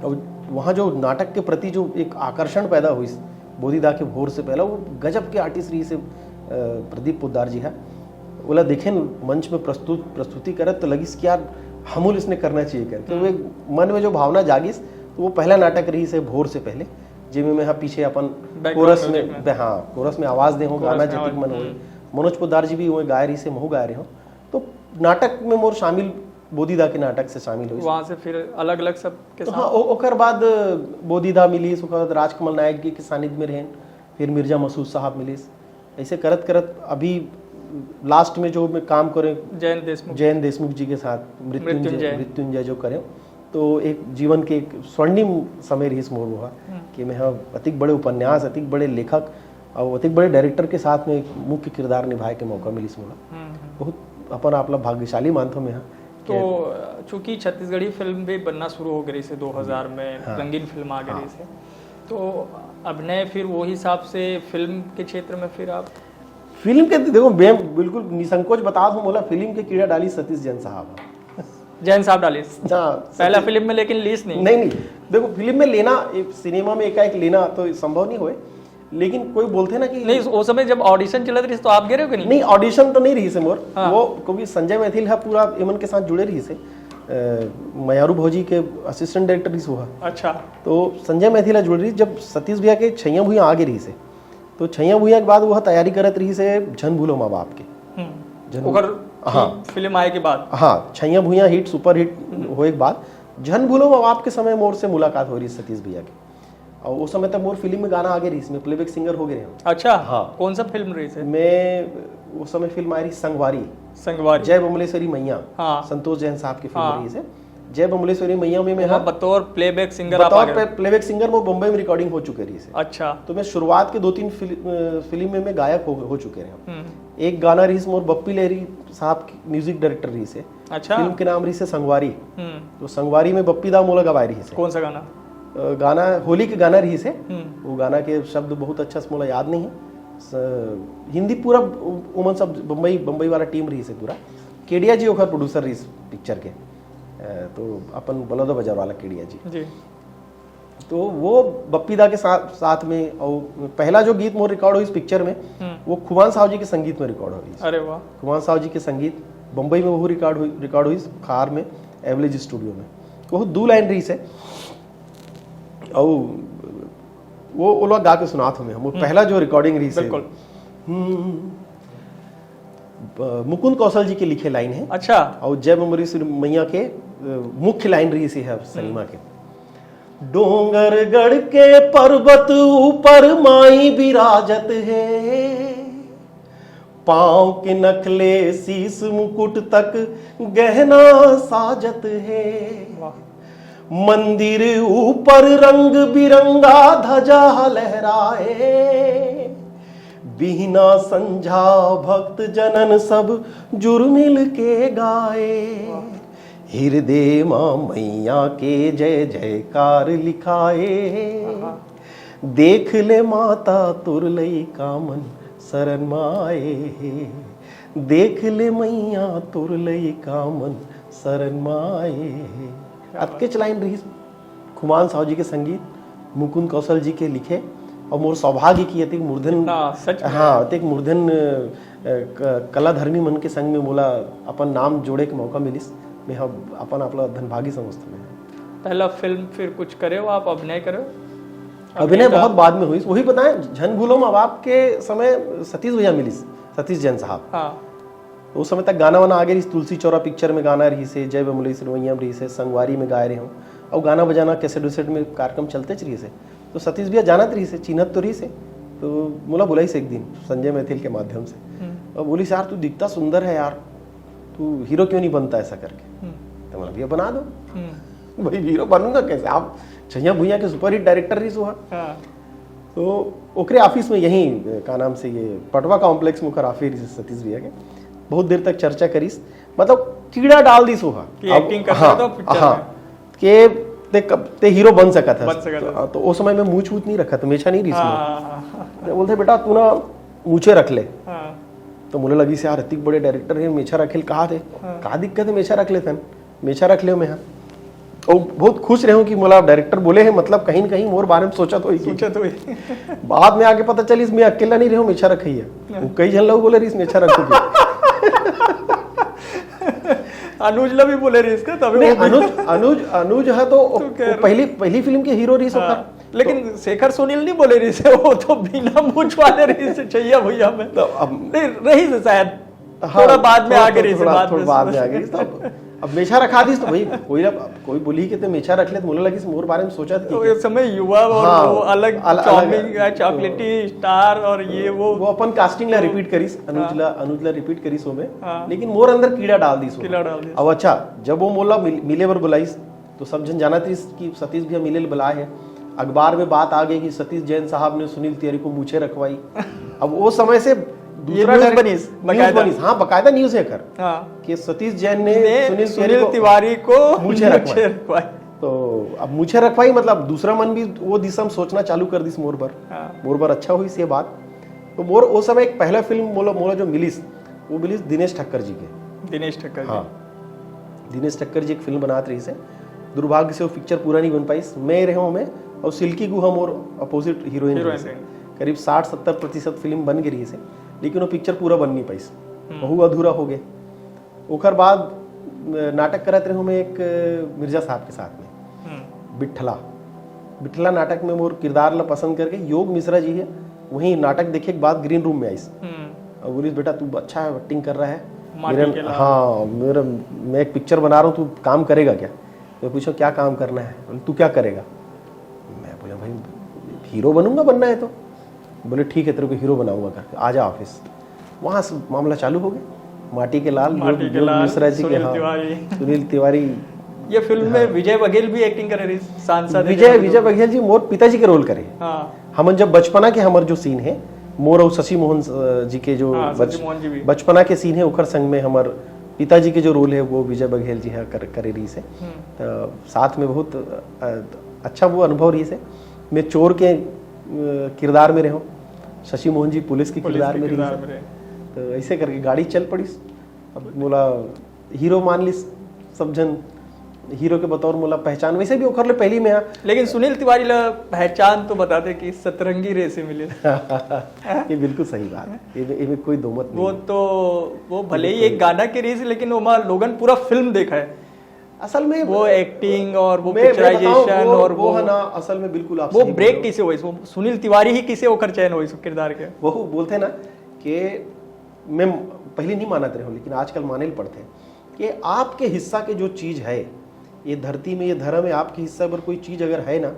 और वहाँ जो नाटक के प्रति जो एक आकर्षण पैदा होइस बोधिदा के भोर से पहला, वो गजब के आर्टिस्ट रहिस हे प्रदीप पोद्दार जी ह। ओला देखेन मंच में प्रस्तुत प्रस्तुति करत, तो लगिस कि यार, हमू ल इसने करना चाहिए करके। वो एक मन में जो भावना जागिस, तो वो पहला नाटक रहिस हे भोर से पहले, जेमे मैं हा पीछे अपन कोरस में, हाँ, कोरस में आवाज दे हो, गाना जतिक मन होए। हम्म। मनोज पोद्दार जी भी वो गाए रहिस हे, महू गाए रहे हो। तो नाटक में मोर शामिल, बोधिदा के नाटक से शामिल होइस। वहाँ से फिर अलग-अलग सब के तो साथ? हाँ, ओकर बाद बोधिदा मिलिस, ओकर बाद राजकमल नायक जी के सानिध्य में रहेन, फिर मिर्जा मसूद साहब मिलिस। ऐसे करत करत अभी लास्ट में जो मैं काम करे, जयंत देशमुख। जयंत देशमुख जी के साथ मृत्युंजय, मृत्युंजय। मृत्युंजय जो करे, तो एक जीवन के एक स्वर्णिम समय रहिस मोर वहाँ, हम्म। कि मैं हा अतिक बड़े उपन्यास, अतिक बड़े लेखक और अतिक बड़े डायरेक्टर के साथ में एक मुख्य किरदार निभाए के मौका मिलिस मोला। हम्म, हम्म। बहुत अपन आप ला भाग्यशाली मानथो मैं हा। तो चूंकि छत्तीसगढ़ी फिल्म भी बनना शुरू हो गई से दो हज़ार में, हाँ। रंगीन फिल्म आ गई, हाँ। से तो अभिनय फिर वो हिसाब से फिल्म के क्षेत्र में फिर आप? फिल्म के देखो, मैं बिल्कुल निसंकोच बता दूं, मोला फिल्म के कीड़ा डालिस सतीश जैन साहब। जैन साहब डालिस? हाँ, पहला सतीश। फिल्म में लेकिन लिस नहीं? नहीं, नहीं। देखो, फिल्म में लेना, एक सिनेमा में एकाएक लेना तो संभव नहीं होए, लेकिन कोई बोलथे ना कि नहीं, उस समय जब ऑडिशन चलत रहिस तो आप गे रहे हो कि नहीं? नहीं, ऑडिशन तो नहीं रहिस हे मोर। हाँ। वो क्योंकि संजय मैथिल हा पूरा एमन के साथ जुड़े रहिस हे, अ, मयारू भौजी के असिस्टेंट डायरेक्टर रहिस वो हा। अच्छा। तो संजय मैथिल हा जुड़े रहिस, जब सतीश भैया के छैया भुइयां आ गे रहिस हे, तो छैया भुइयां के बाद वो तैयारी करत रहिस हे झन भूलो माँ बाप के। हम्म। झन ओकर हाँ। फिल्म आए के बाद? हाँ, छैया भुइयां हिट, सुपर हिट हम्म। होए के बाद झन भूलो माँ बाप के समय मोर से मुलाकात हो रहिस सतीश भैया के। और उस समय तक मोर फिल्म में गाना आ गे रहिस, मैं प्लेबैक सिंगर हो गे रहेंव। अच्छा, हाँ। कौन सा फिल्म रहिस हे? मैं उस समय फिल्म आए रहिस संगवारी। संगवारी। जय बमलेश्वरी मैया, हाँ। संतोष जैन साहब की फिल्म हाँ। रहिस हे। जय बमलेश्वरी मैया में मैं वहाँ हा बतौर प्लेबैक सिंगर आप आ बतौर गए? प्ले-, प्लेबैक सिंगर मोर बम्बई में रिकॉर्डिंग हो चुके रहिस हे। अच्छा। तो मैं शुरुआत के दो तीन फिल्म, अ, फिल्म में मैं गायक हो, हो चुके रहेंव। हम्म। एक गाना रहिस मोर बप्पी लहरी साहब के म्यूजिक डायरेक्टर रहिस हे। अच्छा। फिल्म के नाम रहिस हे संगवारी। हम्म। तो संगवारी में बप्पी दा मोला गवाए रहिस हे। कौन सा गाना? अ, गाना होली के गाना रहिस हे। हम्म। वो गाना के शब्द बहुत अच्छा से मोला याद नहीं हे। स-, हिंदी पूरा उ-, उमन सब बम्बई, बम्बई वाला टीम रहिस हे पूरा। केडिया जी ओखर प्रोड्यूसर रहिस पिक्चर के। अ, तो अपन बलौदा बाजार वाला केडिया जी। जी। तो वो बप्पी दा के साथ, साथ में, और पहला जो गीत मोर रिकॉर्ड होइस पिक्चर में, हम्म। वो खुमान साहू जी के संगीत में रिकॉर्ड होइस। अरे वाह। खुमान साहू जी के संगीत बम्बई में वो रिकॉर्ड हुई, रिकॉर्ड होइस खार में, एवलेज स्टूडियो में। वो दू लाइन रहिस हे, और वो, वो लोग गा के सुनात हमें, हम वो हम्म। पहला जो रिकॉर्डिंग रहिस हे। बिल्कुल। हम्म। ब-, मुकुंद कौशल जी के लिखे लाइन हे। अच्छा। और जय बमलेश्वरी मैया के, अ, मुख्य लाइन रहिस हे सिनेमा के। डोंगरगढ़ के पर्वत ऊपर माई विराजत हे, पाँव के नखले शीश मुकुट तक गहना साजत हे। वाह। मंदिर ऊपर रंग बिरंगा ध्वजा लहराए, बिहना संझा भक्त जनन सब जुरमिल के गाए। हिरदे माँ मैया के जय जयकार लिखाए। आहा। देख ले माता तोर लइका मन शरण म आए हे। देख ले मैया तोर लइका मन शरण म आए हे। क्या बात। अतकेच लाइन रहिस। खुमान साहू जी के संगीत, मुकुंद कौशल जी के लिखे, और मोर सौभाग्य कि अतिक मूर्धन, इतना सच में। हाँ, अतिक मूर्धन, अ, क-, कलाधर्मी मन के संग में मोला अपन नाम जोड़े के मौका मिलिस। मैं ह-, अपन आप ला धनभागी समझथों मैं। पहला फिल्म फिर कुछ करे हो आप, अभिनय करे हो? अभिनय बहुत बाद में होइस। वही बताएं, झन भूलो माँ बाप के समय सतीश भैया मिलिस, सतीश जैन साहब। हाँ। तो उस समय तक गाना वाना आगे रहिस, तुलसी चौरा पिक्चर में गाना रहिस हे, जय बमलई सिनवैया में रहिस हे, संगवारी में गाए रहे हूँ, और गाना बजाना कैसेट वैसेट में कार्यक्रम चलते रहिस हे। तो सतीश भैया जानत रहिस हे, चिन्हत तो रहिस हे। तो मोला बुलाइस एक दिन संजय मैथिल के माध्यम से, हम्म। और बोलिस, "यार, तू दिखता सुंदर है यार, तू हीरो क्यों नहीं बनता ऐसा?" करके। हम्म। तो मोला, "भैया, बना दो।" हम्म। भाई, हीरो बनूंगा कैसे? आप छैया भुइया के सुपरहिट डायरेक्टर रहिस हो। हाँ। तो ओकरे ऑफिस में, यहीं, का नाम से, ये पटवा कॉम्प्लेक्स में ओकर ऑफिस रहिस सतीश भैया के। बहुत देर तक चर्चा करिस, मतलब कीड़ा डाल दिस ओहा। कि acting करता है तो पिक्चर हाँ, में। के ते, कब, ते हीरो बन सकत है। बन सकत है। तो, तो उस समय में मूछ वूछ नहीं रखा, तो मेछा नहीं रहिस हाँ, मोर। हाँ, हाँ, तो बोलते, "बेटा, तू ना मूछे रख ले।" हाँ। तो मोला लगिस, "यार, इतनी बड़े डायरेक्टर है, मेछा रखे ल कहा थे? हाँ। का दिक्कत है मेछा रख लेथन? मेछा रख ले मैं यहाँ।" और बहुत खुश रहे हूँ कि मोला डायरेक्टर बोले हैं, मतलब कहीं ना कहीं मोर बारे में सोचा तो ही। सोचा तो ही। बाद में आके पता चलिस, मैं अकेला नहीं रहे हूँ मेछा रखइया, वो कई झन लोग बोले रहिस मेछा रखो के। अनुज ला भी बोले रहिस थे तभी नहीं, वो भी- अनुज, अनुज, अनुज है तो तो कह रहे- पहली, पहली फिल्म के हीरो रहिस ओकर। हाँ। लेकिन शेखर सुनील नहीं बोले रहिस हे, वो तो बिना मूछ वाले रहिस हे, छैया भुइया में। तो अब नहीं, रहिस हे शायद। हाँ, थोड़ा बाद में थोड़ा- आगे रहिस हे, थोड़ा- बाद थोड़ा में बाद से- में आगे रहिस, तो अब, अब मेछा रखा दिस तो भाई, कोई ना, कोई बोली कि ते मेछा रख ले, तो मोला लगिस मोर बारे में सोचा थी तो कि ये समय युवा और हाँ, वो अलग अल-, अलग चार्मिंग, है। चॉकलेटी स्टार और ये वो वो अपन कास्टिंग ला तो- रिपीट करिस, अनुज हाँ। ला, अनुज ला रिपीट करिस ओमे। हाँ। लेकिन मोर अंदर कीड़ा डाल दिस ओमे। कीड़ा डाल दिस। अब अच्छा, जब वो मोला मिल-, मिले बर बुलाइस, तो सब झन जानत रहिस कि सतीश भैया मिले ल बुलाए हे। अखबार में बात आ गई कि सतीश जैन साहब ने सुनील तिवारी को मूछे रखवाई। अब वो समय से दूसरा news डायरेक्ट- बनिस, news बकायदा। बनिस, हाँ, बकायदा न्यूज है कर हाँ। कि सतीश जैन ने ने सुनील सुनील तिवारी को तिवारी को मूछे रखवाई। मूछे रखवाई। तो अब मूछे रखवाई, मतलब दूसरा मन भी वो दिशा में सोचना चालू कर दिस मोर बर। हाँ। मोर बर अच्छा होइस ये बात। तो मोर वो समय एक पहला फिल्म मोला, मोला जो मिलिस, वो मिलिस दिनेश ठक्कर जी के। दिनेश ठक्कर जी। हाँ, दिनेश ठक्कर जी एक फिल्म बनात रहिस हे, दुर्भाग्य से वो पिक्चर पूरा नहीं बन पाइस। मैं रहे हूँ मैं, और सिल्की गुहा मोर अपोजिट हीरोइन हीरोइन रहिस हे। रहिस। करीब साठ सत्तर प्रतिशत फिल्म बन गई रहिस हे, लेकिन वो पिक्चर पूरा बन नहीं पाइस, हम्म। बहु अधूरा हो गए। ओकर बाद अ, नाटक करत रहे हूँ मैं एक, अ, मिर्जा साहब के साथ में, हम्म। बिट्ठला। बिट्ठला नाटक में मोर किरदार ला पसंद करके योग मिश्रा जी है, वहीं नाटक देखे के बाद ग्रीन रूम में आइस। हम्म। और बोलिस, "बेटा, तू अच्छा एक्टिंग कर रहा है, माटी मेरे, के लाल। हाँ, मेरा, मैं एक पिक्चर बना रहा हूँ, तू काम करेगा क्या?" मैं पूछा, "क्या काम करना है?" "तू क्या करेगा?" मैं बोला, "भाई, हीरो बनूंगा, बनना है तो।" बोले, "ठीक है, तेरे को हीरो बनाऊंगा करके, आ जा ऑफिस।" वहाँ से मामला चालू हो गया। माटी के लाल, माटी योग, के योग लाल, मिश्रा जी के, सुनील हाँ, तिवारी। सुनील तिवारी। ये फिल्म में विजय बघेल भी एक्टिंग करे रहिस, सांसद है विजय, जरा विजय बघेल जी मोर पिताजी के रोल करे। हाँ। हमन जब बचपना के हमर जो सीन है, मोर और शशि मोहन, अ, जी के जो हाँ, बच-, शशि मोहन जी भी। बचपना के सीन है, ओकर संग में हमर पिताजी के जो रोल है, वो विजय बघेल जी है कर, करे रहिस हे। हम्म। तो साथ में बहुत, अ, अच्छा वो अनुभव रहिस हे। मैं चोर के, अ, किरदार में रहे हूँ, शशि मोहन जी पुलिस के पुलिस किरदार के में रहिस किरदार हे। में रहे। तो ऐसे करके गाड़ी चल पड़िस। अब मोला हीरो मान लिस सब झन, हीरो के बतौर मोला पहचान, वैसे भी ओकर ले पहली में आ। लेकिन सुनील तिवारी ला पहचान तो बता दे कि सतरंगी रे से मिले। ये बिल्कुल सही बात है, ये, ये में कोई दो मत नहीं वो है। तो, वो भले ही एक गाना के रहिस, लेकिन ओमा लोगन पूरा फिल्म देखा है। असल में वो एक्टिंग और वो मैं, मैं बताऊं, पिक्चराइजेशन वो, और वो वो, है ना, असल में बिल्कुल आप वो सही ब्रेक बोल रहे किसे हुआ? वो सुनील तिवारी ही किसे ओकर चयन हुआ इस किरदार के? हो। वो बोलते हैं ना कि मैं पहले नहीं मानत रहे हूँ, लेकिन आजकल माने ल पड़ते हैं कि आपके हिस्सा के जो चीज़ है, ये धरती में, ये धर्म में आपके हिस्सा पर कोई चीज़ अगर है ना,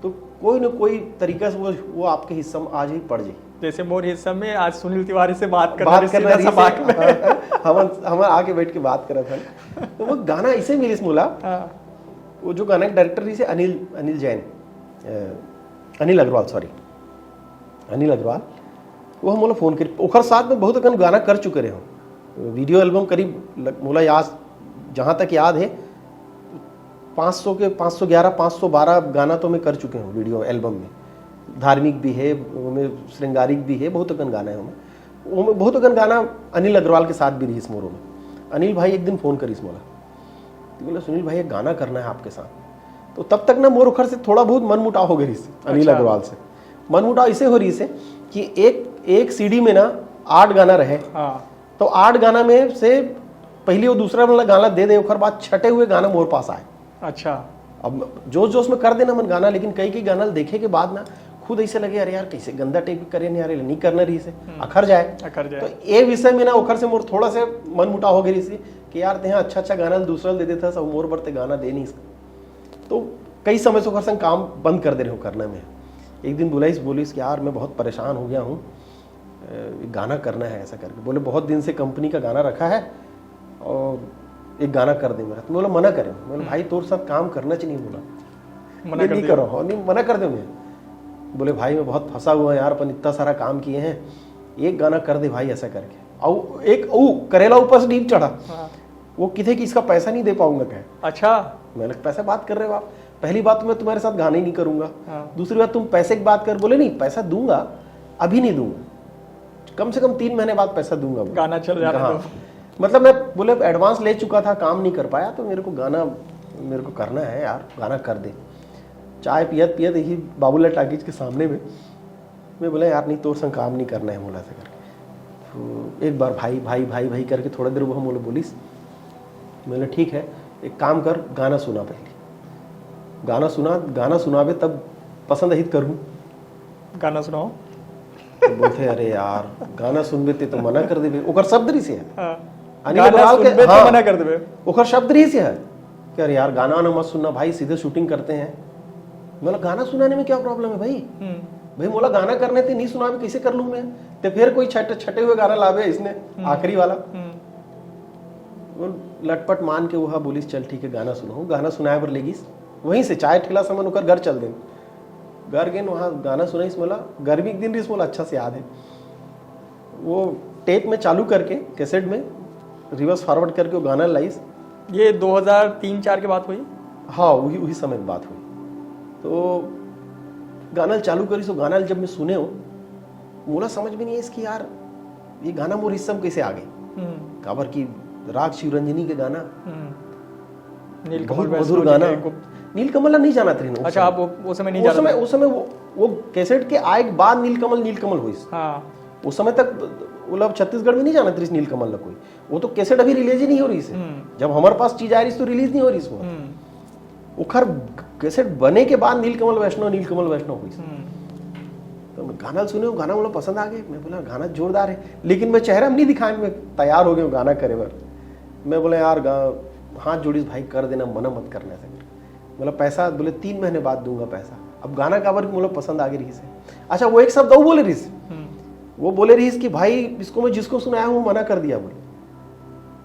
तो कोई ना कोई तरीका से वो, वो आपके हिस्सा में आज ही पड़ जाए। जैसे मोर हिस्सा में आज सुनील तिवारी से बात करना बात भी करना सीधा रही सभा में। हम, हम आके बैठ के बात करत हन। तो वो गाना ऐसे मिलिस मोला। हाँ। वो जो गाना के डायरेक्टर रहिस हे अनिल, अनिल जैन, अ, अनिल अग्रवाल, सॉरी, अनिल अग्रवाल। वो हम मोला फोन करी, ओकर साथ में बहुत अकन गाना कर चुके रहे हो, वीडियो एल्बम करीब लग-, मोला याद, जहाँ तक याद है, पाँच सौ के, पाँच सौ ग्यारह, पाँच सौ बारह गाना तो मैं कर चुके हूँ वीडियो एल्बम में। धार्मिक भी है, ओमे श्रृंगारिक भी है, बहुत अकन गाना है ओमे। ओमे बहुत अकन गाना अनिल अग्रवाल के साथ भी रहिस मोर ओमे। अनिल भाई एक दिन फोन करिस मोला, तो बोले, "सुनील भाई, एक गाना करना है आपके साथ।" तो तब तक ना मोर ओखर से थोड़ा बहुत मन मुटाव हो गइस अनिल अच्छा। अग्रवाल से। मन मुटाव ऐसे हो रहिस हे कि एक, एक सीडी में ना आठ गाना रहे, हाँ। तो आठ गाना में से पहले वो दूसरा वाला गाना दे दे, ओकर बाद छटे हुए गाना मोर पास आए। अच्छा। अब जोश जोश में कर देन हमन गाना, लेकिन कई कई गाना ल देखे के बाद ना खुद ऐसे लगे, अरे यार, कैसे गंदा टेक करेन यार, ये नहीं करना रहिस हे, अखर जाए। अखर जाए। तो ये विषय में ना ओखर से मोर थोड़ा से मन मुटाव हो गए रहिस कि यार, तेहा अच्छा अच्छा गाना ल दूसरा ल दे देथस, अउ मोर बर ते गाना दे नहीं। तो कई समय से ओखर संग काम बंद कर दे रहे हो करना में। एक दिन बुलाइस, बोलिस कि यार, मैं बहुत परेशान हो गया हूँ, अ, एक गाना करना है ऐसा करके। बोले, बहुत दिन से कंपनी का गाना रखा है और एक गाना कर दे मेरा। तो बोला, मना करें। बोले, भाई, तोर साथ काम करना चाहिए। बोला, मना "नहीं, कर नहीं दिया। करो, नहीं, मना कर दे मैं।" बोले, भाई, मैं बहुत फंसा हुआ हूँ यार, अपन इतना सारा काम किए हैं, एक गाना कर दे भाई ऐसा करके। और एक वो करेला ऊपर से नीचे चढ़ा। हाँ। वो किथे कि इसका पैसा नहीं दे पाऊंगा, कहे। अच्छा। मैंने कहा, पैसा बात कर रहे हो आप? पहली बात तो मैं तुम्हारे साथ गाना ही नहीं करूंगा। हाँ। दूसरी बात, तुम पैसे की बात कर, बोले, नहीं, पैसा दूंगा, अभी नहीं दूंगा, कम से कम तीन महीने बाद पैसा दूंगा, बोले। गाना चल जाने हाँ। दो। मतलब, मैं, बोले, एडवांस ले चुका था, काम नहीं कर पाया, तो मेरे को गाना, मेरे को करना है यार, गाना कर दे। चाय पियत पियत यही बाबूलाल टाकीज के सामने में मैं बोला, यार, नहीं, तोर संग काम नहीं करना है, बोला ऐसा करके। तो एक बार भाई, भाई, भाई, भाई करके थोड़ा देर वो हम बोले, बोलिस। मैं बोला, ठीक है, एक काम कर, गाना सुना पहले। गाना सुना, गाना सुनाबे तब पसंद आही त करहूँ। गाना सुनाओ। तो बोलते, अरे यार, गाना सुनबे ते तो मना कर देबे। ओकर शब्द रहिस हे। हाँ। अनिल गाना अग्रवाल के, सुनबे तो हाँ। मना कर देबे। ओकर शब्द रहिस हे कि अरे यार, गाना वाना मत सुनना भाई, सीधे शूटिंग करते हैं। मैं बोला, गाना सुनाने में क्या प्रॉब्लम है भाई? हम्म। भाई, मोला गाना करने ते नहीं सुनाबे, कैसे कर लूँ मैं? ते फिर कोई छट-, छटे हुए गाना लाबे इसने, आखिरी वाला। हम्म। वो लटपट मान के वह बोलिस, चल ठीक है, गाना सुनाहूँ। गाना सुनाए बर लेगिस, वहीं से चाय ठेला समन ओकर घर चल देन। घर गेन, वहाँ गाना सुनाइस मोला। गर्मी के दिन रहिस, मोला अच्छा से याद है। वो टेप में चालू करके, कैसेट में रिवर्स फॉरवर्ड करके वो गाना लाइस। ये दो हज़ार तीन चार के बात हुई। हाँ, वही, वही समय की बात हुई। तो गाना चालू करिस, वो गाना जब मैं सुने हो, मोला समझ में नहीं आइस कि यार, ये गाना मोर हिस्सा में कैसे आ गई। हम्म। काबर की राग शिवरंजनी के गाना, हम्म। नीलकमल बहुत वैष्णव मधुर जी गाना। के गुप्त। नीलकमल ला नहीं जानत रहिन उस अच्छा, समय। आप वो, वो समय नहीं उस जानत समय, रहे। उस समय वो, वो कैसेट के आए के बाद नीलकमल, नीलकमल होइस। हाँ। उस समय तक, मतलब, छत्तीसगढ़ में नहीं जानत रहिस नीलकमल ला कोई। वो तो कैसेट अभी रिलीज ही नहीं हो रहिस हे। हम्म। जब हमारे पास चीज आ रहिस तो रिलीज नहीं हो रहिस हे वो। हम्म। ओखर कैसेट बने के बाद नीलकमल वैष्णव, नीलकमल वैष्णव होइस। हम्म। तो मैं गाना सुने, वो गाना मोला पसंद आ गए। मैं बोला, गाना जोरदार है, लेकिन मैं चेहरा में नहीं दिखाए, मैं तैयार हो गया हूँ गाना करे बर। मैं बोला, यार, गा-, हाथ जोड़िस, भाई, कर देना, मना मत करना ऐसा करके। बोला, पैसा? बोले, तीन महीने बाद दूंगा पैसा। अब गाना काबर कि मोला पसंद आ गई रहिस हे। अच्छा, वो एक शब्द वो बोले रहिस, हम्म। वो बोले रहिस कि भाई, इसको मैं जिसको सुनाया हूँ, वो मना कर दिया, बोले।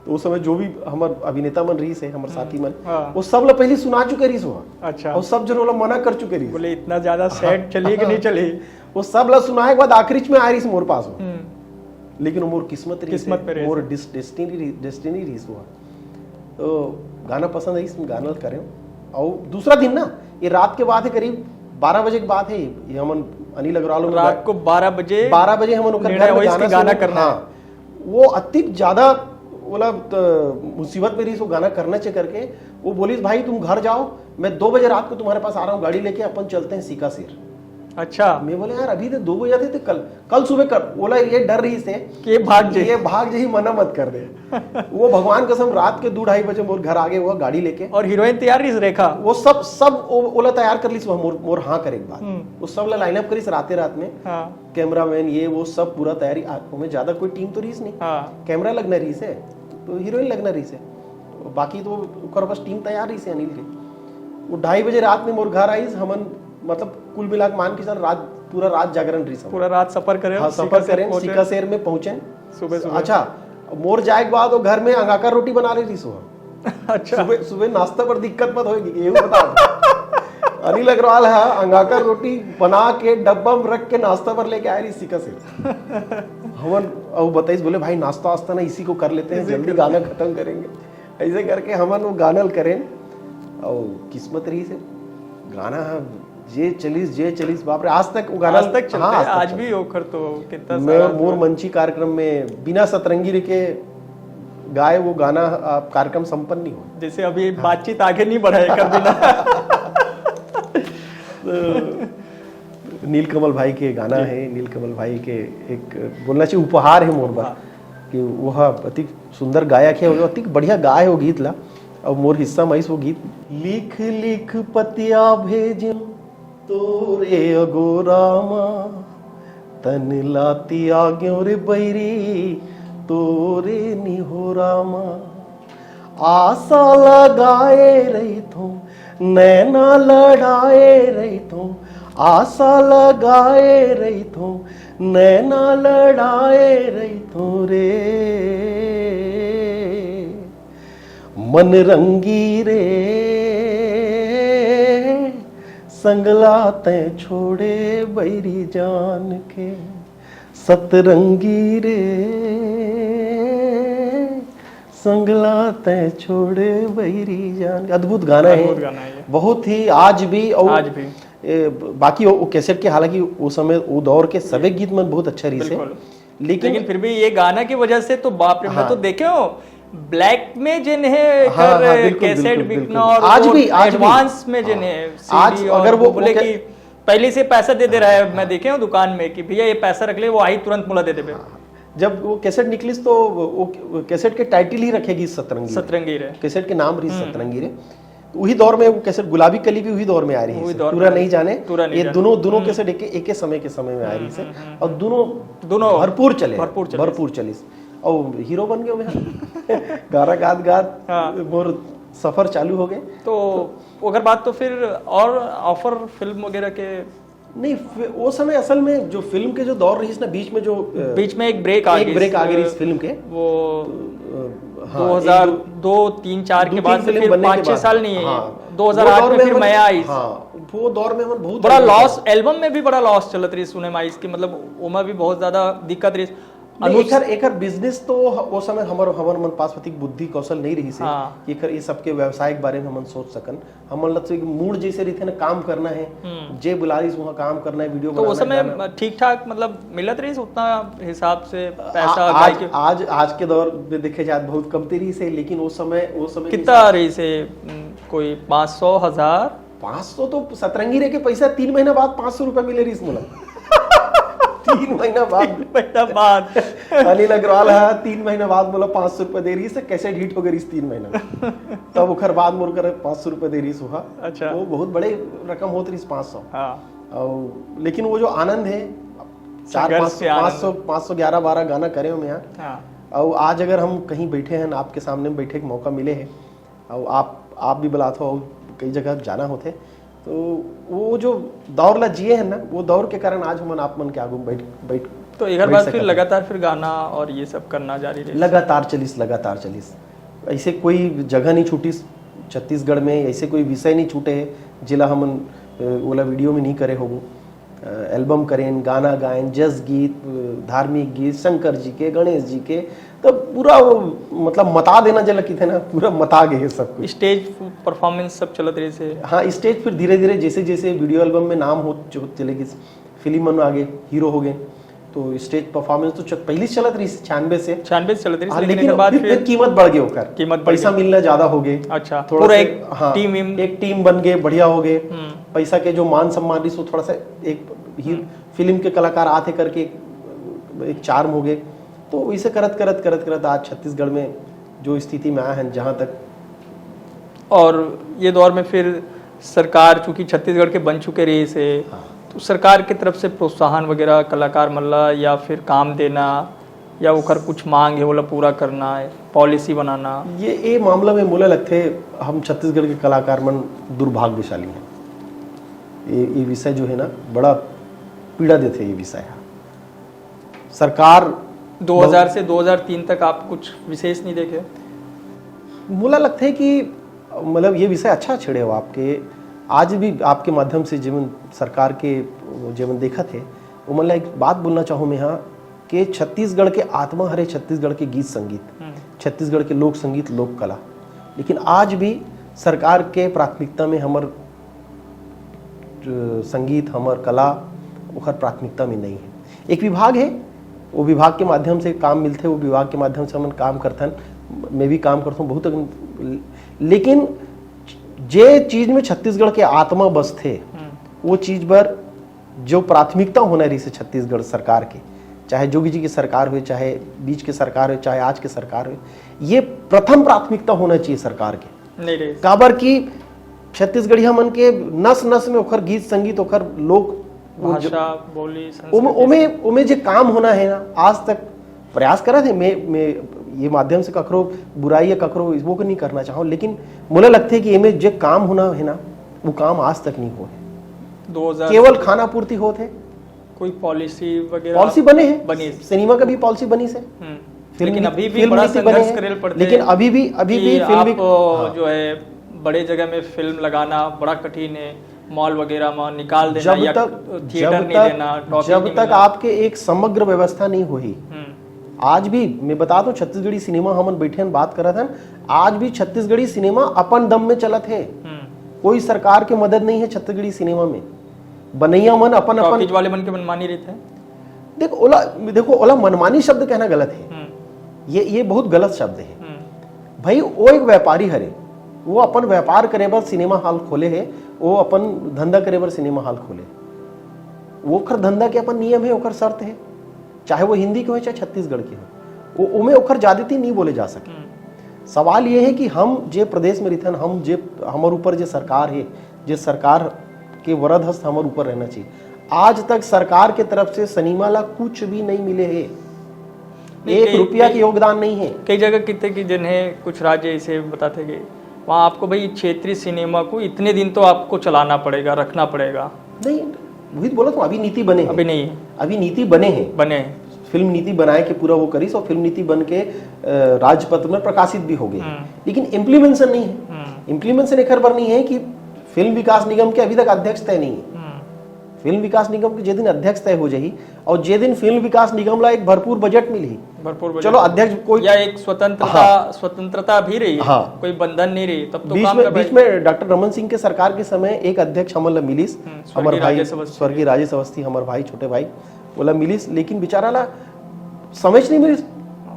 तो उस समय जो भी हमर अभिनेता मन रहिस हे, हमर साथी मन, हाँ। वो सब ला पहले सुना चुके रहिस वो। अच्छा। और सब जन ओला मना कर चुके रहिस। बोले, इतना ज्यादा सेट चली कि नहीं चली? वो सब ला सुनाए के बाद आखिरी में आ रहिस मोर पास वो। हम्म। लेकिन वो मोर किस्मत रहिस किस्मत हे, पे रहिस मोर हे। डिस-, डेस्टिनी रहि-, डेस्टिनी रहिस वो। तो गाना पसंद आइस, गाना करे। और दूसरा दिन ना, ये रात के बात है, करीब बारह बजे की बात है, ये हमन अनिल अग्रवाल में रात को बारह बजे बारह बजे हमन ओकर निर्णय घर में होइस कि गाना सुन-, करना है। हाँ, वो अतिक ज्यादा, मतलब, त-, मुसीबत में रहिस, वो गाना करना चाहिए करके वो बोलिस, भाई, तुम घर जाओ, मैं दो बजे रात को तुम्हारे पास आ रहा हूँ गाड़ी लेके, अपन चलते हैं सीकासेर। अच्छा। मैं बोले, यार, अभी तो दो बजे थे, तो कल, कल सुबह कर। बोला, ये डर रहिस हे कि ये भाग जाए। ये भाग जाही, मना मत कर दे। वो भगवान कसम, रात के दो ढाई बजे मोर घर आ गए, वो गाड़ी लेके। और हीरोइन तैयार रहिस, रेखा। वो सब, सब वो, ओला तैयार कर लिस, वो मोर, मोर हाँ करे के बाद। हम्म। वो सब ला लाइनअप करिस राते रात में। हाँ। कैमरामैन, ये वो सब पूरा तैयारी। आ, ओमे ज्यादा कोई टीम तो रहिस नहीं। हाँ। कैमरा लगना रहिस हे, तो हीरोइन लगना रहिस हे, तो बाकी तो ओकर बस टीम तैयार रहिस हे अनिल के। वो ढाई बजे रात में मोर घर आइस, हमन, मतलब, कुल मिला के मान के चल, रात, पूरा रात जागरण रहिस हमन। पूरा रात सफर करे, हाँ, सफर सीकासेर करें, पहुंचे। सीकासेर में पहुंचे। सुबह, सुबह। अच्छा, मोर जाए के बाद वो घर में अंगाकर रोटी बना ले रहिस हो। अच्छा। सुबह, सुबह नाश्ता पर दिक्कत मत होएगी, ये बता दो। अनिल अग्रवाल है, अंगाकर रोटी बना के डब्बा में रख के नाश्ता पर लेके आए रहिस सीकासेर। हमन, अब बताइस, बोले, भाई, नाश्ता वास्ता ना इसी को कर लेते हैं, इसी जल्दी को। गाना खत्म करेंगे। ऐसे करके हमन वो गाना ल करें, और किस्मत रहिस हे, गाना जे चलिस, जे चलिस, बाप रे, आज तक वो गाना, आज तक चलते हाँ, हैं, आज तक आज चलते भी हैं। ओखर तो कितना मैं सारा मोर मंची कार्यक्रम में बिना सतरंगी रे के गाए वो गाना, आ, कार्यक्रम संपन्न नहीं हो। जैसे अभी बातचीत आगे नहीं बढ़ाए कर बिना। तो नीलकमल भाई के गाना है, नीलकमल भाई के एक बोलना चाहिए उपहार है मोर बर, हाँ। कि वह अति सुंदर गायक है, वो अति बढ़िया गाए वो गीत ला। अब मोर हिस्सा म आइस वो गीत। लिख लिख पतिया भेजेंव तोरे अगोरा मा, तन ला तियागेंव रे बैरी तोरे निहोरा मा। आसा लगाए रहिथों, नैना लड़ाए रहिथों, आसा लगाए रहिथों, नैना लड़ाए रहिथों रे। मन रंगी रे संगला तैं छोड़े बैरी जान के, सतरंगी रे संगला तैं छोड़े बैरी जान। अद्भुत गाना है। अद्भुत गाना है ये। बहुत ही आज भी, और आज भी। ए, बाकी वो, वो कैसेट के, हालांकि वो समय, वो दौर के सभी गीत मन बहुत अच्छा रहिस हे। बिल्कुल। लेकिन लेकिन फिर भी ये गाना की वजह से तो, बाप रे, मैं हाँ। तो देखे हूँ, ब्लैक में जिन है हाँ, कर हाँ, बिल्कुल, कैसेट बिल्कुल, बिकना बिल्कुल। और आज वो भी, आज भी। एडवांस में जिन हाँ। है आज सीडी, और अगर वो, वो बोले वो कै- कि पहले से पैसा दे दे रहा है, मैं देखे हूँ दुकान में कि भैया ये पैसा रख ले, वो आई तुरंत मुला दे देबे। जब वो कैसेट निकलिस तो वो, वो कैसेट के टाइटल ही रखे गिस सतरंगी रे। सतरंगी रे। कैसेट के नाम रहिस हम्म। सतरंगी रे। तो वही दौर में वो कैसेट गुलाबी कली भी वही दौर में आ रहिस। वही दौर पूरा में। नहीं जाने, पूरा नहीं ये जाने। दोनों, दोनों हम्म। कैसेट एक, एक समय के समय में आ रहिस। हम्म, हम्म, हम्म। और दोनों दोनों भरपूर चले, भरपूर चले। भरपूर चलिस। और हीरो बन गए मैं। गाना गात गात हाँ। मोर सफर चालू हो गए। तो अगर बात तो फिर और ऑफर फिल्म वगैरह के नहीं, फि-, वो समय असल में जो फिल्म के जो दौर रहिस ना, बीच में जो, अ, बीच में एक ब्रेक आ एक गई ब्रेक इस, आ गई इस फिल्म के। वो तो, अ, हाँ, दो हज़ार दो, एक दो, तीन, चार दो के बाद तीन से फिल्म फिर बनने पाँच के छह बाद। साल नहीं है। हाँ। दो हज़ार आठ वो दौर में में फिर हमन, मया आई। हाँ, वो दौर में हमन बहुत बड़ा ज्यादा लॉस, एल्बम में भी बड़ा लॉस चलत रहिस, सुने में आइस कि मतलब ओमा भी बहुत ज्यादा दिक्कत रहिस। नहीं, अनुस- एकर, एकर बिजनेस तो ह-, वो समय हमर, हमर मन पास ओतिक बुद्धि कौशल नहीं रहिस हे हाँ। कि एकर, ये सबके व्यवसाय के बारे में हमन सोच सकन। हमन ल तो एक मूड जैसे रहिथे ना, काम करना है, हम्म। जे बुलाइस वहाँ काम करना है, वीडियो तो बनाना उस है, समय गाना। ठीक ठाक मतलब मिलत रहिस उतना हिसाब से पैसा आ-, गाय आज, के? आज, आज के दौर में देखे जाए बहुत कमती रहिस हे, लेकिन वो समय, वो समय के कितना हिसाब से रहिस हे? हम्म, कोई पाँच सौ, हजार? पाँच सौ तो सतरंगी रे के पैसा तीन महीना बाद पाँच सौ रुपया मिले रहिस मोला। तीन महीना बाद। तीन महीना बाद। अनिल अग्रवाल हा तीन महीना बाद मोला पाँच सौ रुपया दे रहिस हे, कैसेट हिट हो गए रहिस तीन महीना। तब ओखर बाद मोर कर पाँच सौ रुपया दे रहिस ओहा। अच्छा। वो बहुत बड़े रकम होत रहिस पाँच सौ। हाँ। और लेकिन वो जो आनंद है, चार संघर्ष पाँच सौ, के आनंद। पाँच सौ, पाँच सौ ग्यारह बारह गाना करे हो मैं यहाँ। हाँ। और आज अगर हम कहीं बैठे हैं, आपके सामने बैठे के मौका मिले है, और आप, आप भी बुलात हो, कई जगह जाना होथे, तो वो जो दौर ला जिए हैं ना, वो दौर के कारण आज हमन आप मन के आगू में बैठ, बैठ, तो एक बैठ बार सकत फिर हन। लगातार फिर गाना और ये सब करना जारी रहिस? लगातार चलिस, लगातार चलिस, ऐसे कोई जगह नहीं छूटिस छत्तीसगढ़ में, ऐसे कोई विषय नहीं छूटे है जेला हमन, अ, ओला वीडियो में नहीं करे होबो। अ, एल्बम करेन, गाना गाएन, जस गीत, अ, धार्मिक गीत, शंकर जी के, गणेश जी के, तो पूरा वो, मतलब, मता देना जेला कहिथे ना, पूरा मता गए हे सब कुछ। स्टेज परफॉर्मेंस सब चलत रहिस हे? हाँ, स्टेज फिर धीरे-धीरे जैसे-जैसे वीडियो एल्बम में नाम होत, जो चले गिस, फिल्म मन आ गए, हीरो हो गए, तो स्टेज परफॉर्मेंस तो च-, पहली से चलत रहिस, छियानवे से। छियानवे से चलत रहिस, हाँ, लेकिन लेकिन एकर बाद फिर, फिर फिर कीमत बढ़ गए ओकर। कीमत बढ़ पैसा गए। मिलना ज्यादा हो गए। अच्छा, थोड़ा पूरा सा, एक हाँ, टीम वीम। एक टीम बन गए, बढ़िया हो गए। हम्म। पैसा के जो मान सम्मान रहिस, वो थोड़ा सा एक ही हम्म। फिल्म के कलाकार आथे करके एक, एक चार्म हो गए। तो इसे करत, करत, करत, करत आज छत्तीसगढ़ में जो स्थिति में आए हैं, जहाँ तक और ये दौर में फिर सरकार चूंकि छत्तीसगढ़ के बन चुके रहिस हे, हाँ। तो सरकार की तरफ से प्रोत्साहन वगैरह कलाकार मन ला या फिर काम देना या ओकर कुछ मांग है, ओला पूरा करना है, पॉलिसी बनाना? ये, ये मामला में मोला लगथे हम छत्तीसगढ़ के कलाकार मन दुर्भाग्यशाली हैं। ये, ये विषय जो है ना, बड़ा पीड़ा देथे ये विषय है। सरकार दो हज़ार से दो हज़ार तीन तक आप कुछ विशेष नहीं देखे? मोला लगथे कि, मतलब, ये विषय अच्छा छेड़े हो आपके। आज भी आपके माध्यम से जेमन सरकार के जेमन देखत हे, ओमन ला एक बात बोलना चाहूँ मैं यहाँ कि छत्तीसगढ़ के आत्मा हरे छत्तीसगढ़ के गीत संगीत, हम्म। छत्तीसगढ़ के लोक संगीत, लोक कला। लेकिन आज भी सरकार के प्राथमिकता में हमर जो संगीत, हमर कला, ओखर प्राथमिकता में नहीं है। एक विभाग है, वो विभाग के माध्यम से काम मिलथे, वो विभाग के माध्यम से हमन काम करथन, मैं भी काम करथूँ बहुत, अकन, लेकिन जे चीज में छत्तीसगढ़ के आत्मा बसथे, हम्म। वो चीज बर जो प्राथमिकता होना रहिस हे छत्तीसगढ़ सरकार के, चाहे जोगी जी की सरकार होए, चाहे बीच के सरकार होए, चाहे आज के सरकार होए, ये प्रथम प्राथमिकता होना चाहिए सरकार के। नहीं रहे। काबर कि छत्तीसगढ़िया मन के नस नस में ओखर गीत संगीत, ओखर लोक भाषा, बोली, ओमे ओमे ओमे जे काम होना है ना, आज तक प्रयास करत हे। मैं मैं ये माध्यम से ककरो बुराई या ककरो वो को नहीं करना चाहूँ, लेकिन मोला लगथे कि एमे जे काम होना है ना, वो काम आज तक नहीं हो है। दो हजार केवल खाना पूर्ति होत है। कोई पॉलिसी वगैरह पॉलिसी बने है, बनी है। सिनेमा का भी पॉलिसी बनी से। हम्म। फिल्म लेकिन नीति- अभी भी फिल्म बड़ा नीति बने संघर्ष हैं। करे पड़ते लेकिन हैं अभी भी अभी कि भी फिल्म आप भी हाँ। जो है बड़े जगह में फिल्म लगाना बड़ा कठिन है। मॉल वगैरह में निकाल देना जब या तक थिएटर जब नहीं तक देना, टॉकी जब नहीं तक मिलना। आपके एक समग्र व्यवस्था नहीं होही, हम्म, आज भी मैं बता दूं, छत्तीसगढ़ी सिनेमा हमन बैठे हैं, बात करत हैं, आज भी छत्तीसगढ़ी सिनेमा अपन दम में चलत है। हम्म। कोई सरकार की मदद नहीं है छत्तीसगढ़ी सिनेमा में। बनैया मन अपन अपन टॉकीज वाले मन के मनमानी रहिथे। देख ओला देखो, ओला मनमानी शब्द कहना गलत है। हम्म, ये ये बहुत गलत शब्द है। हम्म, भाई, वो एक व्यापारी हरे, वो अपन व्यापार करे बर सिनेमा हॉल खोले है, वो अपन धंधा करे बर सिनेमा हॉल खोले। वो ओकर धंधा के अपन नियम है, ओकर शर्त है, चाहे वो हिंदी के होय चाहे छत्तीसगढ़ के होय, वो ओमे ओकर ज्यादती नहीं बोले जा सके। हम्म। सवाल ये है कि हम जे प्रदेश में रहिथन, हम जे हमर ऊपर जे सरकार है, जे सरकार के वरद हस्त हमर ऊपर रहना चाहिए, आज तक सरकार के तरफ से सिनेमा ला कुछ भी नहीं मिले है। नहीं, एक कई- रुपया कई- के योगदान नहीं है। कई जगह किते कि जिन्हें कुछ राज्य ऐसे बताते गए वहाँ आपको भाई क्षेत्रीय सिनेमा को इतने दिन तो आपको चलाना पड़ेगा, रखना पड़ेगा। नहीं, वही बोला तो, अभी नीति बने हैं। अभी नहीं है। अभी नीति बने हैं। बने हैं। फिल्म नीति बनाए के पूरा वो करिस और फिल्म नीति बन के अ, राजपत्र में प्रकाशित भी हो गई, हम्म। लेकिन इम्प्लीमेंटेशन नहीं है। हम्म, इम्प्लीमेंटेशन एकर बर नहीं है कि फिल्म विकास निगम के अभी तक अध्यक्ष तय नहीं है। हम्म। फिल्म विकास निगम के जे दिन अध्यक्ष तय हो जाही और जे दिन फिल्म विकास निगम ला एक भरपूर बजट मिलही, भरपूर बजट। चलो, अध्यक्ष कोई या एक स्वतंत्रता, हाँ। स्वतंत्रता भी रही है, हाँ। कोई बंधन नहीं रही, तब तो बीच काम में कर बीच पाएंगे। में डॉक्टर रमन सिंह के सरकार के समय एक अध्यक्ष हमन ला मिलिस, हम्म, हमर स्वर्गीय भाई राजेश अवस्थी। स्वर्गीय राजेश अवस्थी, हमर भाई, छोटे भाई, ओला मिलिस, लेकिन बेचारा ला समय नहीं मिलिस।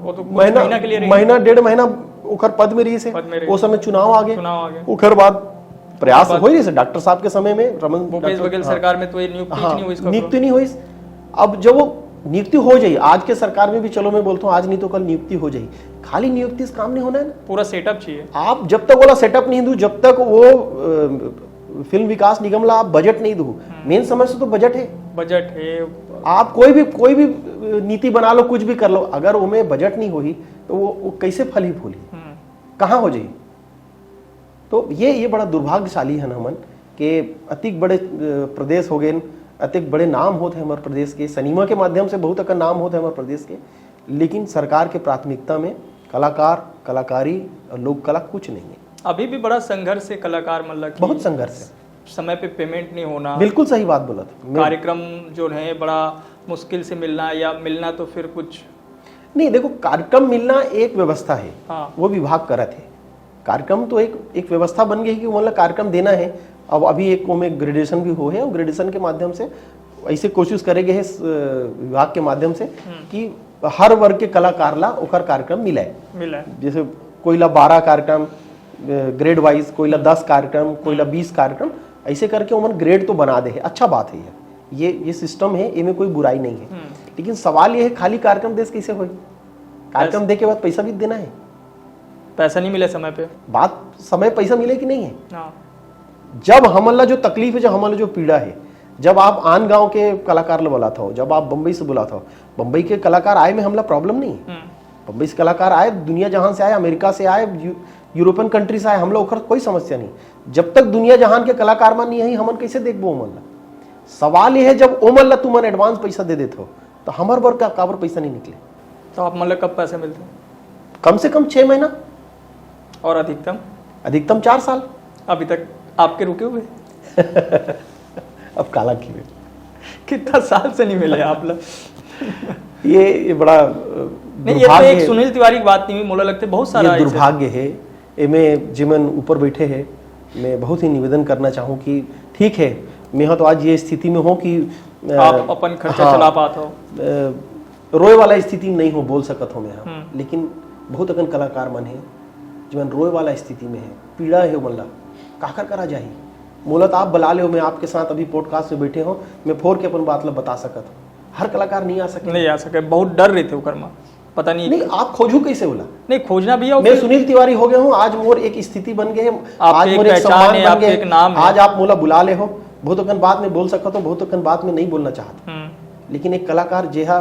वो तो कुछ महीना महीना के लिए रही। महीना डेढ़ महीना ओकर पद में रही से, पद में रही। वो समय चुनाव आ गए, चुनाव आ गए। ओकर बाद प्रयास बाद- हो रही से डॉक्टर साहब के समय में, रमन भूपेश डॉक्टर- बघेल हाँ। सरकार में तो ये नियुक्ति हाँ, नहीं हुई इसका। नियुक्ति नहीं हुई। अब जब वो नियुक्ति हो जाए, आज के सरकार में भी, चलो, मैं बोलता हूँ, आज नहीं तो कल नियुक्ति हो जाए, खाली नियुक्ति से काम नहीं होना है ना। पूरा सेटअप चाहिए। आप जब तक वाला सेटअप नहीं दू, जब तक वो अ, फिल्म विकास निगम ला आप बजट नहीं दू, मेन समस्या तो बजट है। बजट है। आप कोई भी कोई भी अ, नीति बना लो, कुछ भी कर लो, अगर ओमे बजट नहीं होही तो वो, वो कैसे फली फूली, हम्म, कहाँ हो जाही? तो ये ये बड़ा दुर्भाग्यशाली है हमन के अतिक बड़े अ, प्रदेश हो गए, अतिक बड़े नाम होते हैं हमारे प्रदेश के, सिनेमा के माध्यम से बहुत अकन नाम होते हैं हमारे प्रदेश के, लेकिन सरकार के प्राथमिकता में कलाकार, कलाकारी और लोक कला कुछ नहीं है। अभी भी बड़ा संघर्ष है कलाकार मन ला कि बहुत संघर्ष है। समय पे पेमेंट नहीं होना, बिल्कुल सही बात बोला था। मैं- कार्यक्रम जो है बड़ा मुश्किल से मिलना, या मिलना तो फिर कुछ नहीं, देखो, कार्यक्रम मिलना एक व्यवस्था है, हाँ। वो विभाग करत है। कार्यक्रम तो एक एक व्यवस्था बन गई कि मतलब कार्यक्रम देना है। अब अभी एक ओमे ग्रेजुएशन भी हो है और ग्रेजुएशन के माध्यम से ऐसे कोशिश करे गए है, अ, विभाग के माध्यम से कि हर वर्ग के कलाकार ला ओकर कार्यक्रम मिले। मिला है। जैसे कोई ला बारह कार्यक्रम, अ, ग्रेड वाइज, कोई ला दस कार्यक्रम, कोई ला बीस कार्यक्रम, ऐसे करके ओमन ग्रेड तो बना दे है, अच्छा बात है ये। ये ये सिस्टम है, इनमें कोई बुराई नहीं है। लेकिन सवाल ये है, खाली कार्यक्रम देश कैसे होई? कार्यक्रम दे के बाद पैसा भी देना है। पैसा नहीं मिले समय पे। बात समय पैसा मिले कि नहीं है? हाँ। जब हमन ला जो तकलीफ है, जो हमन ला जो पीड़ा है, जब आप आन गांव के कलाकार ला बुलात हो, जब आप बम्बई से बुलात हो, बम्बई के कलाकार आए में हमला प्रॉब्लम नहीं है। हम्म। बम्बई से कलाकार आए, दुनिया जहान से आए, अमेरिका से आए, यू-, यूरोपियन कंट्री से आए, हमला ओकर कोई समस्या नहीं। जब तक दुनिया जहान के कलाकार मन नहीं आई, हमन कैसे देखबो ओमन ला? सवाल ये है, जब ओमन ला तुमन एडवांस पैसा दे देत हो, तो हमर बर का काबर पैसा नहीं निकले? तो आप मन ला कब पैसे मिलते हैं? कम से कम छह महीना, और अधिकतम? अधिकतम चार साल। अभी तक आपके रुके हुए? अब काला की कितना साल से नहीं मिले आप लोग? ये ये बड़ा अ, नहीं, ये तो दुर्भाग्य एक है। सुनील तिवारी की बात नहीं हुई, मोला लगता है बहुत सारा ये ऐसे- दुर्भाग्य है। एमे जिमन ऊपर बैठे हैं, मैं बहुत ही निवेदन करना चाहूँ कि ठीक है, मैं हाँ तो आज ये स्थिति में हूँ कि अ, आप अपन खर्चा हाँ, चला पात हो। अ, रोए वाला स्थिति में नहीं हो, बोल सकत हो मैं हाँ, हम्म। लेकिन बहुत अकन कलाकार मन है जिमन रोए वाला स्थिति में है, पीड़ा है मन ला, काकर करा जाही? मोला तो आप बुला ले, मैं आपके साथ अभी पॉडकास्ट में बैठे हो, मैं फोर के अपन बात ला बता सकत हूँ। हर कलाकार नहीं आ सके। नहीं आ सके, बहुत डर रहे थे ओकर में। पता नहीं। नहीं, आप खोजू कैसे बोला? नहीं, खोजना भी है। मैं सुनील तिवारी हो गया हूँ, आज मोर एक स्थिति बन गए है, आज मोर एक सम्मान बन गए, आज आप मोला बुला ले हो। बहुत अकन बात में बोल सकता तो बहुत अकन बात में नहीं बोलना चाहता, हम्म। लेकिन एक कलाकार जेहा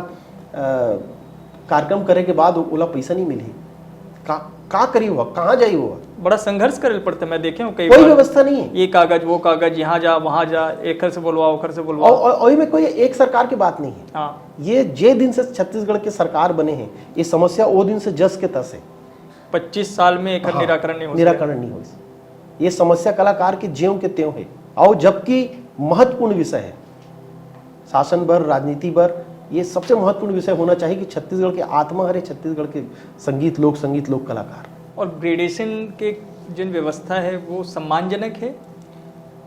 कार्यक्रम करे के बाद ओला पैसा नहीं मिली, का, का करी हुआ, कहाँ जाई हुआ? बड़ा संघर्ष करे पड़ता, मैं देखे हूँ कई कोई व्यवस्था नहीं है। ये कागज, वो कागज, यहाँ जा, वहाँ जा, एकर से बोलवा, ओकर से बोलवा। और में कोई एक सरकार की बात नहीं है। हाँ। ये जे दिन से छत्तीसगढ़ के सरकार बने हैं, ये समस्या वो दिन से जस के तस है। पच्चीस साल में एक हाँ, निराकरण नहीं हो निराकरण नहीं हो। ये समस्या कलाकार के ज्यों के त्यों है, और जबकि महत्वपूर्ण विषय है शासन बर, राजनीति बर। ये सबसे महत्वपूर्ण विषय होना चाहिए कि छत्तीसगढ़ के आत्मा हरे छत्तीसगढ़ के संगीत, लोक संगीत, लोक कलाकार। और ग्रेडेशन के जिन व्यवस्था है वो सम्मानजनक है।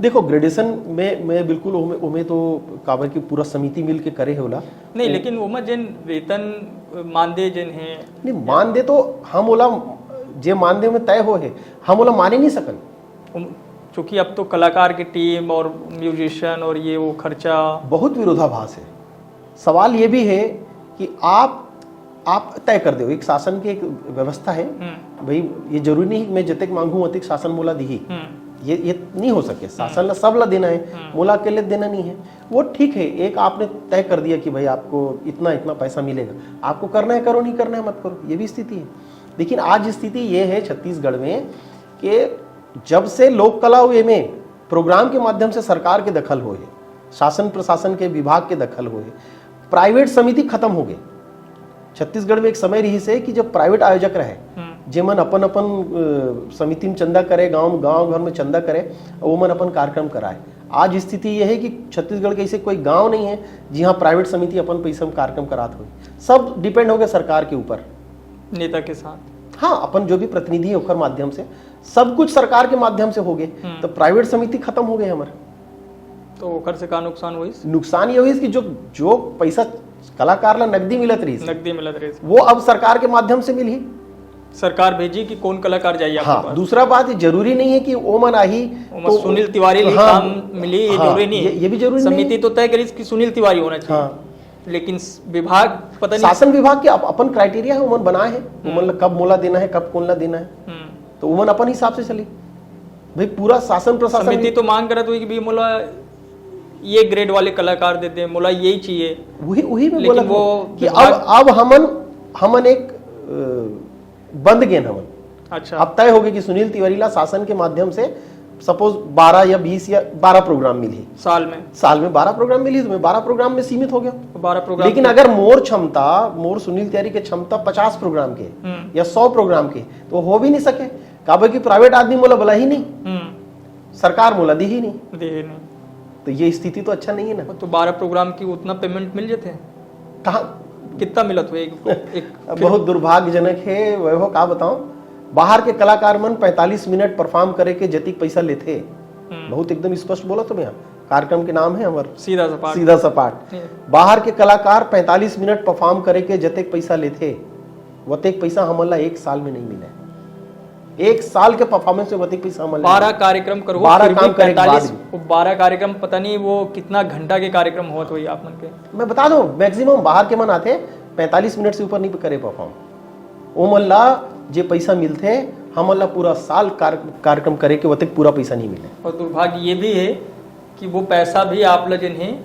देखो, ग्रेडेशन में मैं बिल्कुल ओमे, ओमे तो काबर की पूरा समिति मिल के करे होला। नहीं, लेकिन ओमा जिन वेतन मानदेय जिन है, नहीं मानदेय तो हम ओला जे मानदेय में तय हो है, हम ओला माने नहीं सकन। चूंकि अब तो कलाकार की टीम और म्यूजिशियन और ये वो खर्चा। बहुत विरोधाभास है। सवाल ये भी है कि आप आप तय कर दो, एक शासन की एक व्यवस्था है। हम्म। भाई, ये जरूरी नहीं मैं जतेक मांगू अतेक शासन मोला दिही। हम्म। ये ये नहीं हो सके। शासन ला सब ला देना है, हम्म। मोला अकेले देना नहीं है। वो ठीक है, एक आपने तय कर दिया कि भाई आपको इतना इतना पैसा मिलेगा, आपको करना है करो, नहीं करना है मत करो, ये भी स्थिति है। लेकिन आज स्थिति ये है छत्तीसगढ़ में कि जब से लोक कला हुए में प्रोग्राम के माध्यम से सरकार के दखल हो है, शासन प्रशासन के विभाग के दखल हो है, प्राइवेट समिति खत्म हो गए। छत्तीसगढ़ में एक समय रही से कि जब प्राइवेट आयोजक रहे, हम्म। जेमन अपन अपन समिति में चंदा करे, गांव गांव घर में चंदा करे, वो मन अपन कार्यक्रम कराए। आज स्थिति यह है कि छत्तीसगढ़ के ऐसे कोई गांव नहीं है जहां प्राइवेट समिति अपन पैसा में कार्यक्रम करात हो। सब डिपेंड हो गए सरकार के ऊपर, नेता के साथ। हाँ, अपन जो भी प्रतिनिधि है ओकर माध्यम से, सब कुछ सरकार के माध्यम से हो गए। हम्म। तो प्राइवेट समिति खत्म हो गए हमारे। तो ओकर से का नुकसान हुई? नुकसान ये हुई कि जो जो पैसा कलाकार ला नकदी मिलत रही, नकदी मिलत रही, वो अब सरकार के माध्यम से मिली। सरकार भेजी कि कौन कलाकार जाइए। हाँ, दूसरा बात, जरूरी नहीं है कि ओमन आही तो सुनील तिवारी हाँ, काम मिली, ये हाँ, जरूरी नहीं है। ये भी जरूरी समिति तो तय करी कि सुनील तिवारी होना चाहिए। हाँ। लेकिन विभाग पता नहीं, शासन विभाग के अपन क्राइटेरिया है, ओमन बनाए हैं, ओमन ला कब मोला देना है, कब कौन ला देना है, हम्म। तो ओमन अपन हिसाब से चली। भाई, पूरा शासन प्रशासन समिति तो मांग करत हुई कि भाई मोला ये ग्रेड वाले कलाकार दे दे, मोला यही चाहिए। वही वही मैं बोला वो कि अब अब हमन हमन एक बंद गेन हमन। अच्छा। अब तय हो गए कि सुनील तिवारी ला शासन के माध्यम से सपोज बारह या बीस या बारह प्रोग्राम मिली साल में। साल में बारह प्रोग्राम मिली, तो मैं बारह प्रोग्राम में सीमित हो गया। बारह प्रोग्राम लेकिन अगर मोर क्षमता, मोर सुनील तिवारी के क्षमता पचास प्रोग्राम के हम्म। या सौ प्रोग्राम के, तो हो भी नहीं सके। काबर कि प्राइवेट आदमी मोला बोला ही नहीं, हम्म। सरकार मोला दी ही नहीं, दी ही नहीं। तो ये स्थिति तो अच्छा नहीं है ना। तो बारह प्रोग्राम की उतना पेमेंट मिल जाते हैं? कहाँ? कितना मिलत हुए एक, एक बहुत दुर्भाग्यजनक है वैभव, का बताऊं, बाहर के कलाकार मन पैंतालीस मिनट परफॉर्म करे के जतिक पैसा लेथे। हम्म। बहुत एकदम स्पष्ट बोला तुम यहाँ, कार्यक्रम के नाम है हमार सीधा सपाट। सीधा सपाट। बाहर के कलाकार पैंतालीस मिनट परफॉर्म करे के जतिक पैसा लेथे, वतेक पैसा हमन ला एक साल में नहीं मिले। एक साल के परफॉर्मेंस में वतिक पैसा हमन ला बारह कार्यक्रम करो, बारह काम करे के बाद भी। बारह कार्यक्रम, पता नहीं वो कितना घंटा के कार्यक्रम होत होई आप मन के। मैं बता दूं, मैक्सिमम बाहर के मन आते, पैंतालीस मिनट से ऊपर नहीं करे परफॉर्म। ओमन ला जे पैसा मिलथे, हमन ला पूरा साल कार्यक्रम करे के वतेक पूरा पैसा नहीं मिले। और दुर्भाग्य ये भी है कि वो पैसा भी आप ला जिन्हें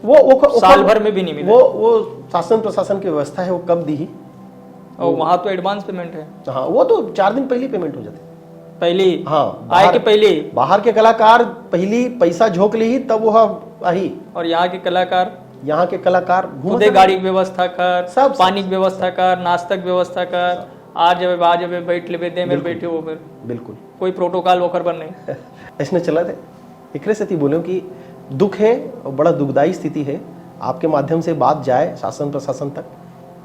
वो, वो, वो साल भर में भी नहीं मिले। वो, वो शासन प्रशासन की व्यवस्था है, वो कब दी ही। और वहां तो एडवांस पेमेंट है। हाँ, वो तो चार दिन पहले पेमेंट हो जाते। पहले? हाँ, आए के पहले? बाहर के कलाकार पहली पैसा झोंक ली, तब वो आही। और यहाँ के कलाकार? यहाँ के कलाकार घूम गाड़ी की व्यवस्था कर, सब, पानी की व्यवस्था कर, नाश्ता की व्यवस्था कर, आ जावे, आ जावे, बैठ लेवे, दे में बैठे हो फिर। बिल्कुल। कोई प्रोटोकॉल वोकर पर नहीं। ऐसने चला थे। एकरे सेती बोले कि दुख है और बड़ा दुखदाई स्थिति है। आपके माध्यम से बात जाए शासन प्रशासन तक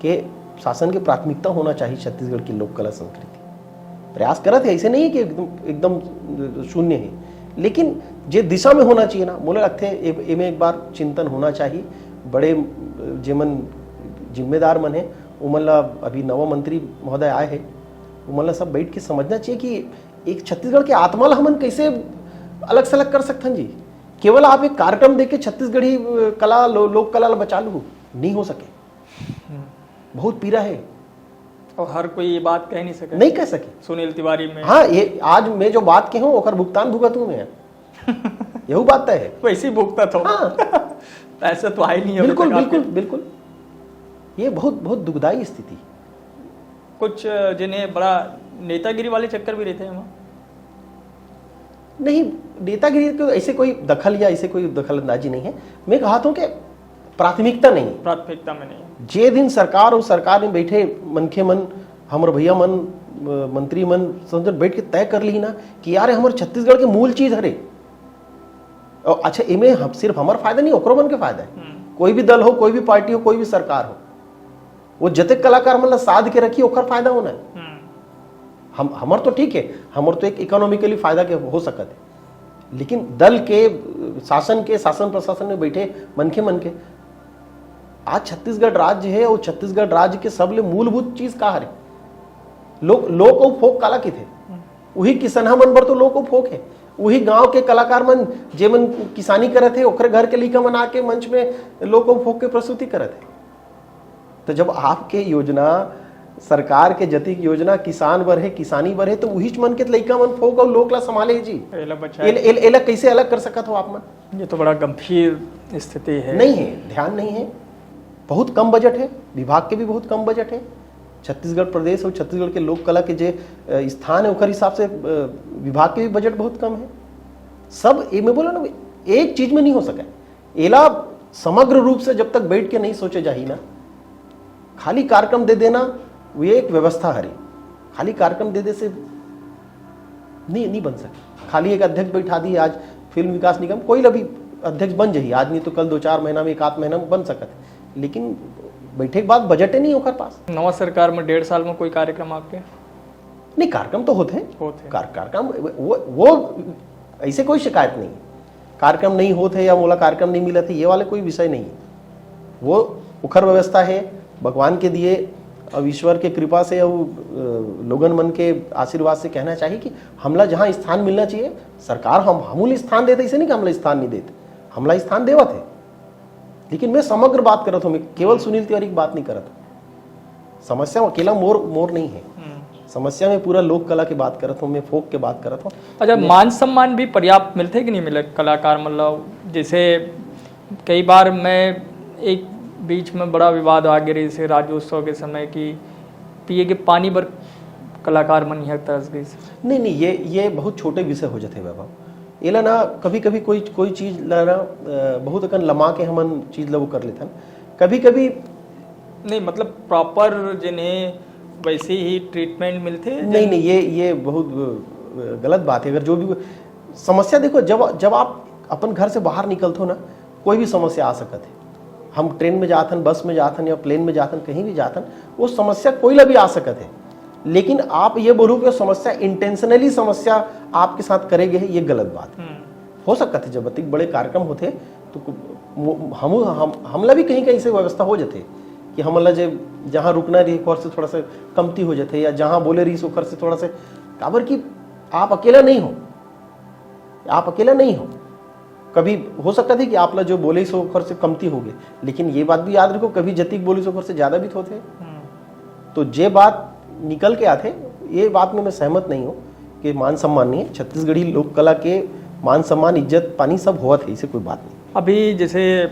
कि शासन की प्राथमिकता होना चाहिए छत्तीसगढ़ की लोक कला संस्कृति। प्रयास करत है, ऐसे नहीं कि एकदम एकदम शून्य है, लेकिन जे दिशा में होना चाहिए ना, मोला लगते एमे एक बार चिंतन होना चाहिए। बड़े जेमन जिम्मेदार मन है, उमन ला अभी नवा मंत्री महोदय आए हैं, उमन ला सब बैठ के समझना चाहिए कि एक छत्तीसगढ़ के आत्मा ला हमन कैसे अलग सलग कर सकथन जी। केवल आप एक कार्यक्रम देके छत्तीसगढ़ी कला, लोक कला ला बचा लू, नहीं हो सके। बहुत पीरा है। और हर कोई ये बात कह नहीं सके। नहीं कह सके। सुनील तिवारी में हाँ, ये आज मैं जो बात कहूँ ओकर भुगतान भुगतूँ मैं। यहू बात तय है। वैसे ही भुगतत हो। हाँ। पैसा तो आए नहीं अभी बिल्कुल तक आपके। बिल्कुल बिल्कुल। ये बहुत बहुत दुखदाई स्थिति। कुछ जिन्हें बड़ा नेतागिरी वाले चक्कर भी रहते हैं वहाँ। नहीं, नेतागिरी को ऐसे कोई दखल या ऐसे कोई दखल अंदाजी नहीं है। मैं कहत हूँ कि प्राथमिकता नहीं है। प्राथमिकता में नहीं। जे दिन सरकार और सरकार में बैठे मनखे मन, हमर भैया मन, अ, मंत्री मन, सब जन बैठ के तय कर ली ना कि यार, हमर छत्तीसगढ़ के मूल चीज हरे। और अच्छा, इमे हम सिर्फ हमार फायदा नहीं, ओकरो मन के फायदा है। हम्म। कोई भी दल हो, कोई भी पार्टी हो, कोई भी सरकार हो, वो जतेक कलाकार मन ला साध के रखी, ओकर फायदा होना है। हम्म। हम हमर तो ठीक है, हमर तो एक इकोनॉमिकली फायदा के हो सकत है, लेकिन दल के, शासन के, शासन प्रशासन में बैठे मनखे मन के, आज छत्तीसगढ़ राज्य है और छत्तीसगढ़ राज्य के सबले मूलभूत चीज का हरे? लोक लोक अउ फोक काला किथे? उही किसनहा मन बर तो लोक अउ फोक है। उही गांव के कलाकार मन, जे मन किसानी करत है, ओकरे घर के लइका मन आके मंच में लोक अउ फोक के प्रस्तुति करत है। तो जब आपके योजना, सरकार के जतिक योजना किसान बर है, किसानी बर है, तो उहीच मन के लइका मन फोक अउ लोक ला संभाले जी। एला बचा एल, एल, एला कैसे अलग कर सकत हो आप मन? ये तो बड़ा गंभीर स्थिति है। नहीं है, ध्यान नहीं है। बहुत कम बजट है, विभाग के भी बहुत कम बजट है। छत्तीसगढ़ प्रदेश और छत्तीसगढ़ के लोक कला के जे अ, स्थान है, ओकर हिसाब से अ, विभाग के भी बजट बहुत कम है। सब ये मैं बोला ना, एक चीज में नहीं हो सका। एला समग्र रूप से जब तक बैठ के नहीं सोचे जाही ना, खाली कार्यक्रम दे देना, वो एक व्यवस्था हरे। खाली कार्यक्रम दे दे से नहीं नहीं बन सके। खाली एक अध्यक्ष बैठा दी, आज फिल्म विकास निगम, कोई ला भी अध्यक्ष बन जाही आज, नहीं तो कल, दो चार महीना में, एक आध महीना में बन सकत है, लेकिन बैठे के बाद बजट ही नहीं ओकर पास। नवा सरकार में डेढ़ साल में कोई कार्यक्रम आपके? नहीं, कार्यक्रम तो होते हैं। होते हैं। कार, कार्यक्रम वो, वो ऐसे कोई शिकायत नहीं। कार्यक्रम नहीं होते या मोला कार्यक्रम नहीं मिलत है, ये वाले कोई विषय नहीं है। वो ओखर व्यवस्था है, भगवान के दिए, अब ईश्वर के कृपा से, अब अ, लोगन मन के आशीर्वाद से कहना चाहिए कि हमला जहाँ स्थान मिलना चाहिए, सरकार हम हमू ल स्थान देते, ऐसे नहीं कि हमला स्थान नहीं देते, हमला स्थान देवत है। लेकिन मैं समग्र बात करत हूँ, मैं केवल सुनील तिवारी की बात नहीं करत हूँ। समस्या अकेला मोर मोर नहीं है। हम्म। समस्या में पूरा लोक कला की बात करत हूँ, मैं फोक के बात करत हूँ। अच्छा, मान सम्मान भी पर्याप्त मिलथे कि नहीं मिले कलाकार मन ल? जैसे कई बार मैं एक बीच में बड़ा विवाद आ गया, जैसे राज्योत्सव के समय कि पिए के पानी बर कलाकार मन यहाँ तरस गए। नहीं नहीं, ये ये बहुत छोटे विषय हो जाते वैभव। एला ना, कभी कभी कोई कोई चीज ला ना अ, बहुत अकन लमा के हमन चीज ला वो कर लेथन। कभी कभी नहीं, मतलब प्रॉपर जिन्हें वैसे ही ट्रीटमेंट मिलथे। नहीं नहीं, ये ये बहुत अ, गलत बात है। अगर जो भी समस्या, देखो, जब जब आप अपन घर से बाहर निकलते हो ना, कोई भी समस्या आ सकत है। हम ट्रेन में जाथन, बस में जाथन या प्लेन में जाथन, कहीं भी जाथन, वो समस्या कोई ला भी आ सकत है। लेकिन आप ये बोलो कि समस्या इंटेंशनली, समस्या आपके साथ करे गए है, ये गलत बात है। हम्म। हो सकत है जब अतिक बड़े कार्यक्रम होते तो कु- मो- हम हम हमला भी कहीं कहीं से व्यवस्था हो जाते कि हमला जे जहाँ रुकना रही, ओकर से थोड़ा सा कमती हो जाते, या जहाँ बोले रही ओकर से थोड़ा से, काबर कि आप अकेला नहीं हो, आप अकेला नहीं हो। कभी हो सकता है कि आप ला जो बोले सो ओकर से कमती हो गए, लेकिन ये बात भी याद रखो, कभी जतिक बोले सो ओकर से ज्यादा भी तो होते। हम्म। तो जे बात निकल के आते, ये बात में मैं सहमत नहीं हूँ कि मान सम्मान नहीं है। छत्तीसगढ़ी लोक कला के मान सम्मान, इज्जत पानी सब होवत है, इसे कोई बात नहीं। अभी जैसे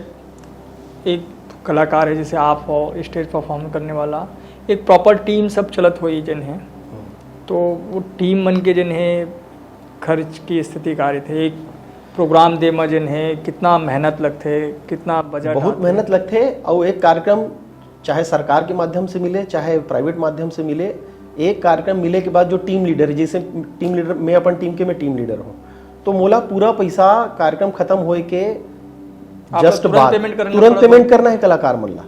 एक कलाकार है, जैसे आप हो, स्टेज परफॉर्म करने वाला, एक प्रॉपर टीम सब चलत होई जन है, तो वो टीम मन के जन है, खर्च की स्थिति का रही थे, एक प्रोग्राम दे म जन है, कितना मेहनत लगथे, कितना बजट बहुत आथे? मेहनत लगथे। और एक कार्यक्रम चाहे सरकार के माध्यम से मिले, चाहे प्राइवेट माध्यम से मिले, एक कार्यक्रम मिले के बाद जो टीम लीडर है, जैसे टीम लीडर, मैं अपन टीम के मैं टीम लीडर हूँ, तो मोला पूरा पैसा कार्यक्रम खत्म होए के आप जस्ट तुरंत बाद पेमेंट करना तुरंत पड़त पेमेंट है? करना है कलाकार मन ला।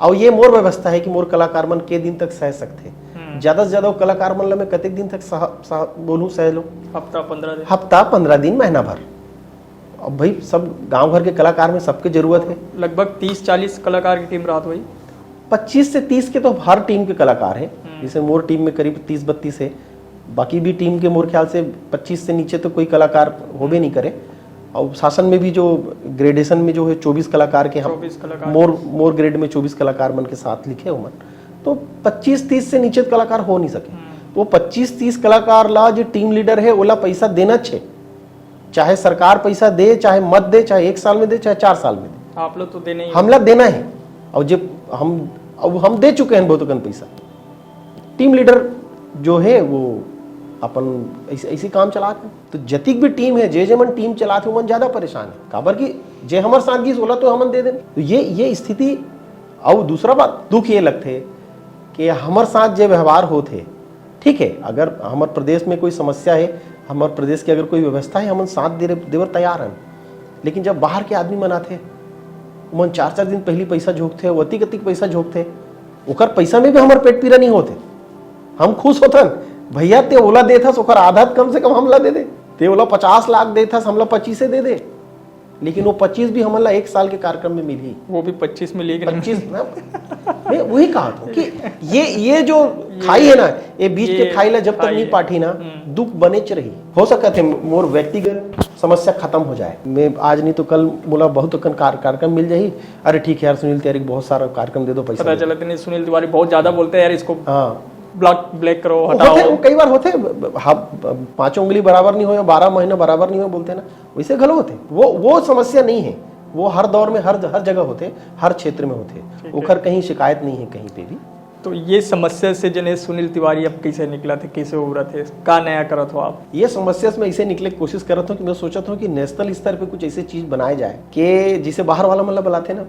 और ये मोर व्यवस्था है कि मोर कलाकार मन के दिन तक सह सकथे। हम्म। ज्यादा से ज्यादा वो कलाकार मन ला मैं कतेक दिन तक सह, सह, बोलूँ, सह लो? हफ्ता, पंद्रह दिन? हफ्ता, पंद्रह दिन, महीना भर। अब भाई, सब गांव घर के कलाकार में सबके जरूरत है। लगभग तीस चालीस कलाकार की टीम रहत होई। पच्चीस से तीस के तो हर टीम के कलाकार है। हम्म। जैसे मोर टीम में करीब तीस बत्तीस है, बाकी भी टीम के मोर ख्याल से पच्चीस से नीचे तो कोई कलाकार होबे नहीं करे। और शासन में भी जो ग्रेडेशन में जो है चौबीस कलाकार के हम चौबीस कलाकार। मोर मोर ग्रेड में चौबीस कलाकार मन के साथ लिखे हो मन। तो पच्चीस तीस से नीचे कलाकार हो नहीं सके। वो पच्चीस तीस कलाकार ला जो टीम लीडर है, ओला पैसा देना छे, चाहे सरकार पैसा दे, चाहे मत दे, चाहे एक साल में दे, चाहे चार साल में दे, आप लोग तो देने ही हमला देना है। और जब हम, अब हम दे चुके हैं बहुत अकन पैसा, टीम लीडर जो है वो अपन ऐसे, ऐसे काम चलाते हैं। तो जतिक भी टीम है, जे जे मन टीम चलाते हैं, मन ज्यादा परेशान है। काबर कि जे हमर साथ गिस, ओला तो हमन दे देन। तो ये, ये स्थिति। और दूसरा बात, दुख ये लगते कि हमर साथ जे व्यवहार होते, ठीक है, अगर हमर प्रदेश में कोई समस्या है, हमर प्रदेश की अगर कोई व्यवस्था है, हमन साथ दे, देवर तैयार हैं। लेकिन जब बाहर के आदमी मन आते, ओमन चार चार दिन पहली पैसा झोंकथे, अतिक अतिक पैसा झोंकथे, ओकर पैसा में भी हमर पेट पीरा नहीं होते। हम खुश होथन, भैया ते ओला देथस, ओकर आधा कम से कम हमला दे दे। ते ओला पचास लाख देथस, हमला पच्चीसे दे दे। लेकिन वो पच्चीस भी हमन ला एक साल के कार्यक्रम में मिलही। वो भी पच्चीस में लेके पच्चीस ना, मैं वही कहा था कि ये, ये जो खाई है ना, ये बीच के ये खाई ला जब तक खाई नहीं है। पाठी ना, हम्म। दुख बनेच रही। हो सकत है मोर व्यक्तिगत समस्या खत्म हो जाए, मैं आज नहीं तो कल मोला बहुत अकन कार-, कार्यक्रम मिल जाही। अरे ठीक है यार सुनील तिवारी, बहुत सारा कार्यक्रम दे दो, पैसा पता दे दो। चला नहीं, सुनील तिवारी बहुत ज्यादा बोलते हैं यार, इसको हाँ। ब्लॉक, ब्लैक करो, वो हटाओ। होते, वो कई बार होते, हाँ, पांचों उंगली बराबर नहीं हो या बारह महीना बराबर नहीं हो बोलते ना, वैसे घलो होते। वो, वो समस्या नहीं है, वो हर दौर में, हर, हर जगह होते, हर क्षेत्र में होते। ठीक है। ओकर कहीं शिकायत नहीं है कहीं पे भी। तो ये समस्या से जने सुनील तिवारी अब कैसे निकला थे, कैसे उभरा थे, का नया करत हो आप? ये समस्या से मैं इसे निकले की कोशिश करत हूँ कि मैं सोचत हूँ कि नेशनल स्तर पे कुछ ऐसे चीज बनाए जाए कि जिसे बाहर वाला मतलब बुलाते ना,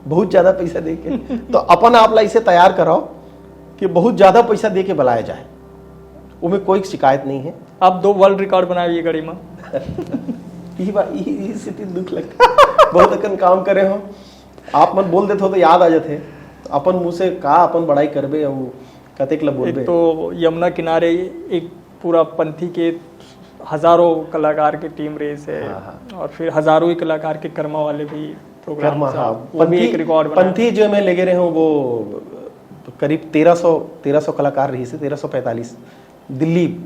बहुत ज्यादा पैसा दे के, तो अपन आप ला इसे तैयार कराओ कि बहुत ज्यादा पैसा दे के बुलाया जाए, उमें कोई शिकायत नहीं है। आप दो वर्ल्ड रिकॉर्ड बनाए ये घड़ी में। ई बा-, ई, ई स्थिति दुख लगता। बहुत अकन काम करे हो, आप मन बोल देते हो तो याद आ जाते। अपन मुंह से का अपन बड़ाई करबे, हम कतेक ला बोलबे। एक तो यमुना किनारे एक पूरा पंथी के हजारों कलाकार की टीम रहिस है, हाँ, हाँ। और फिर हजारों ही कलाकार के कर्मा वाले भी प्रोग्राम कर्मा, था। हाँ। वो भी पंथी, एक रिकॉर्ड बना। पंथी जो मैं लेगे रहे हूँ, वो करीब तेरह सौ, तेरह सौ कलाकार रहिस है, तेरह सौ पैंतालीस। दिल्ली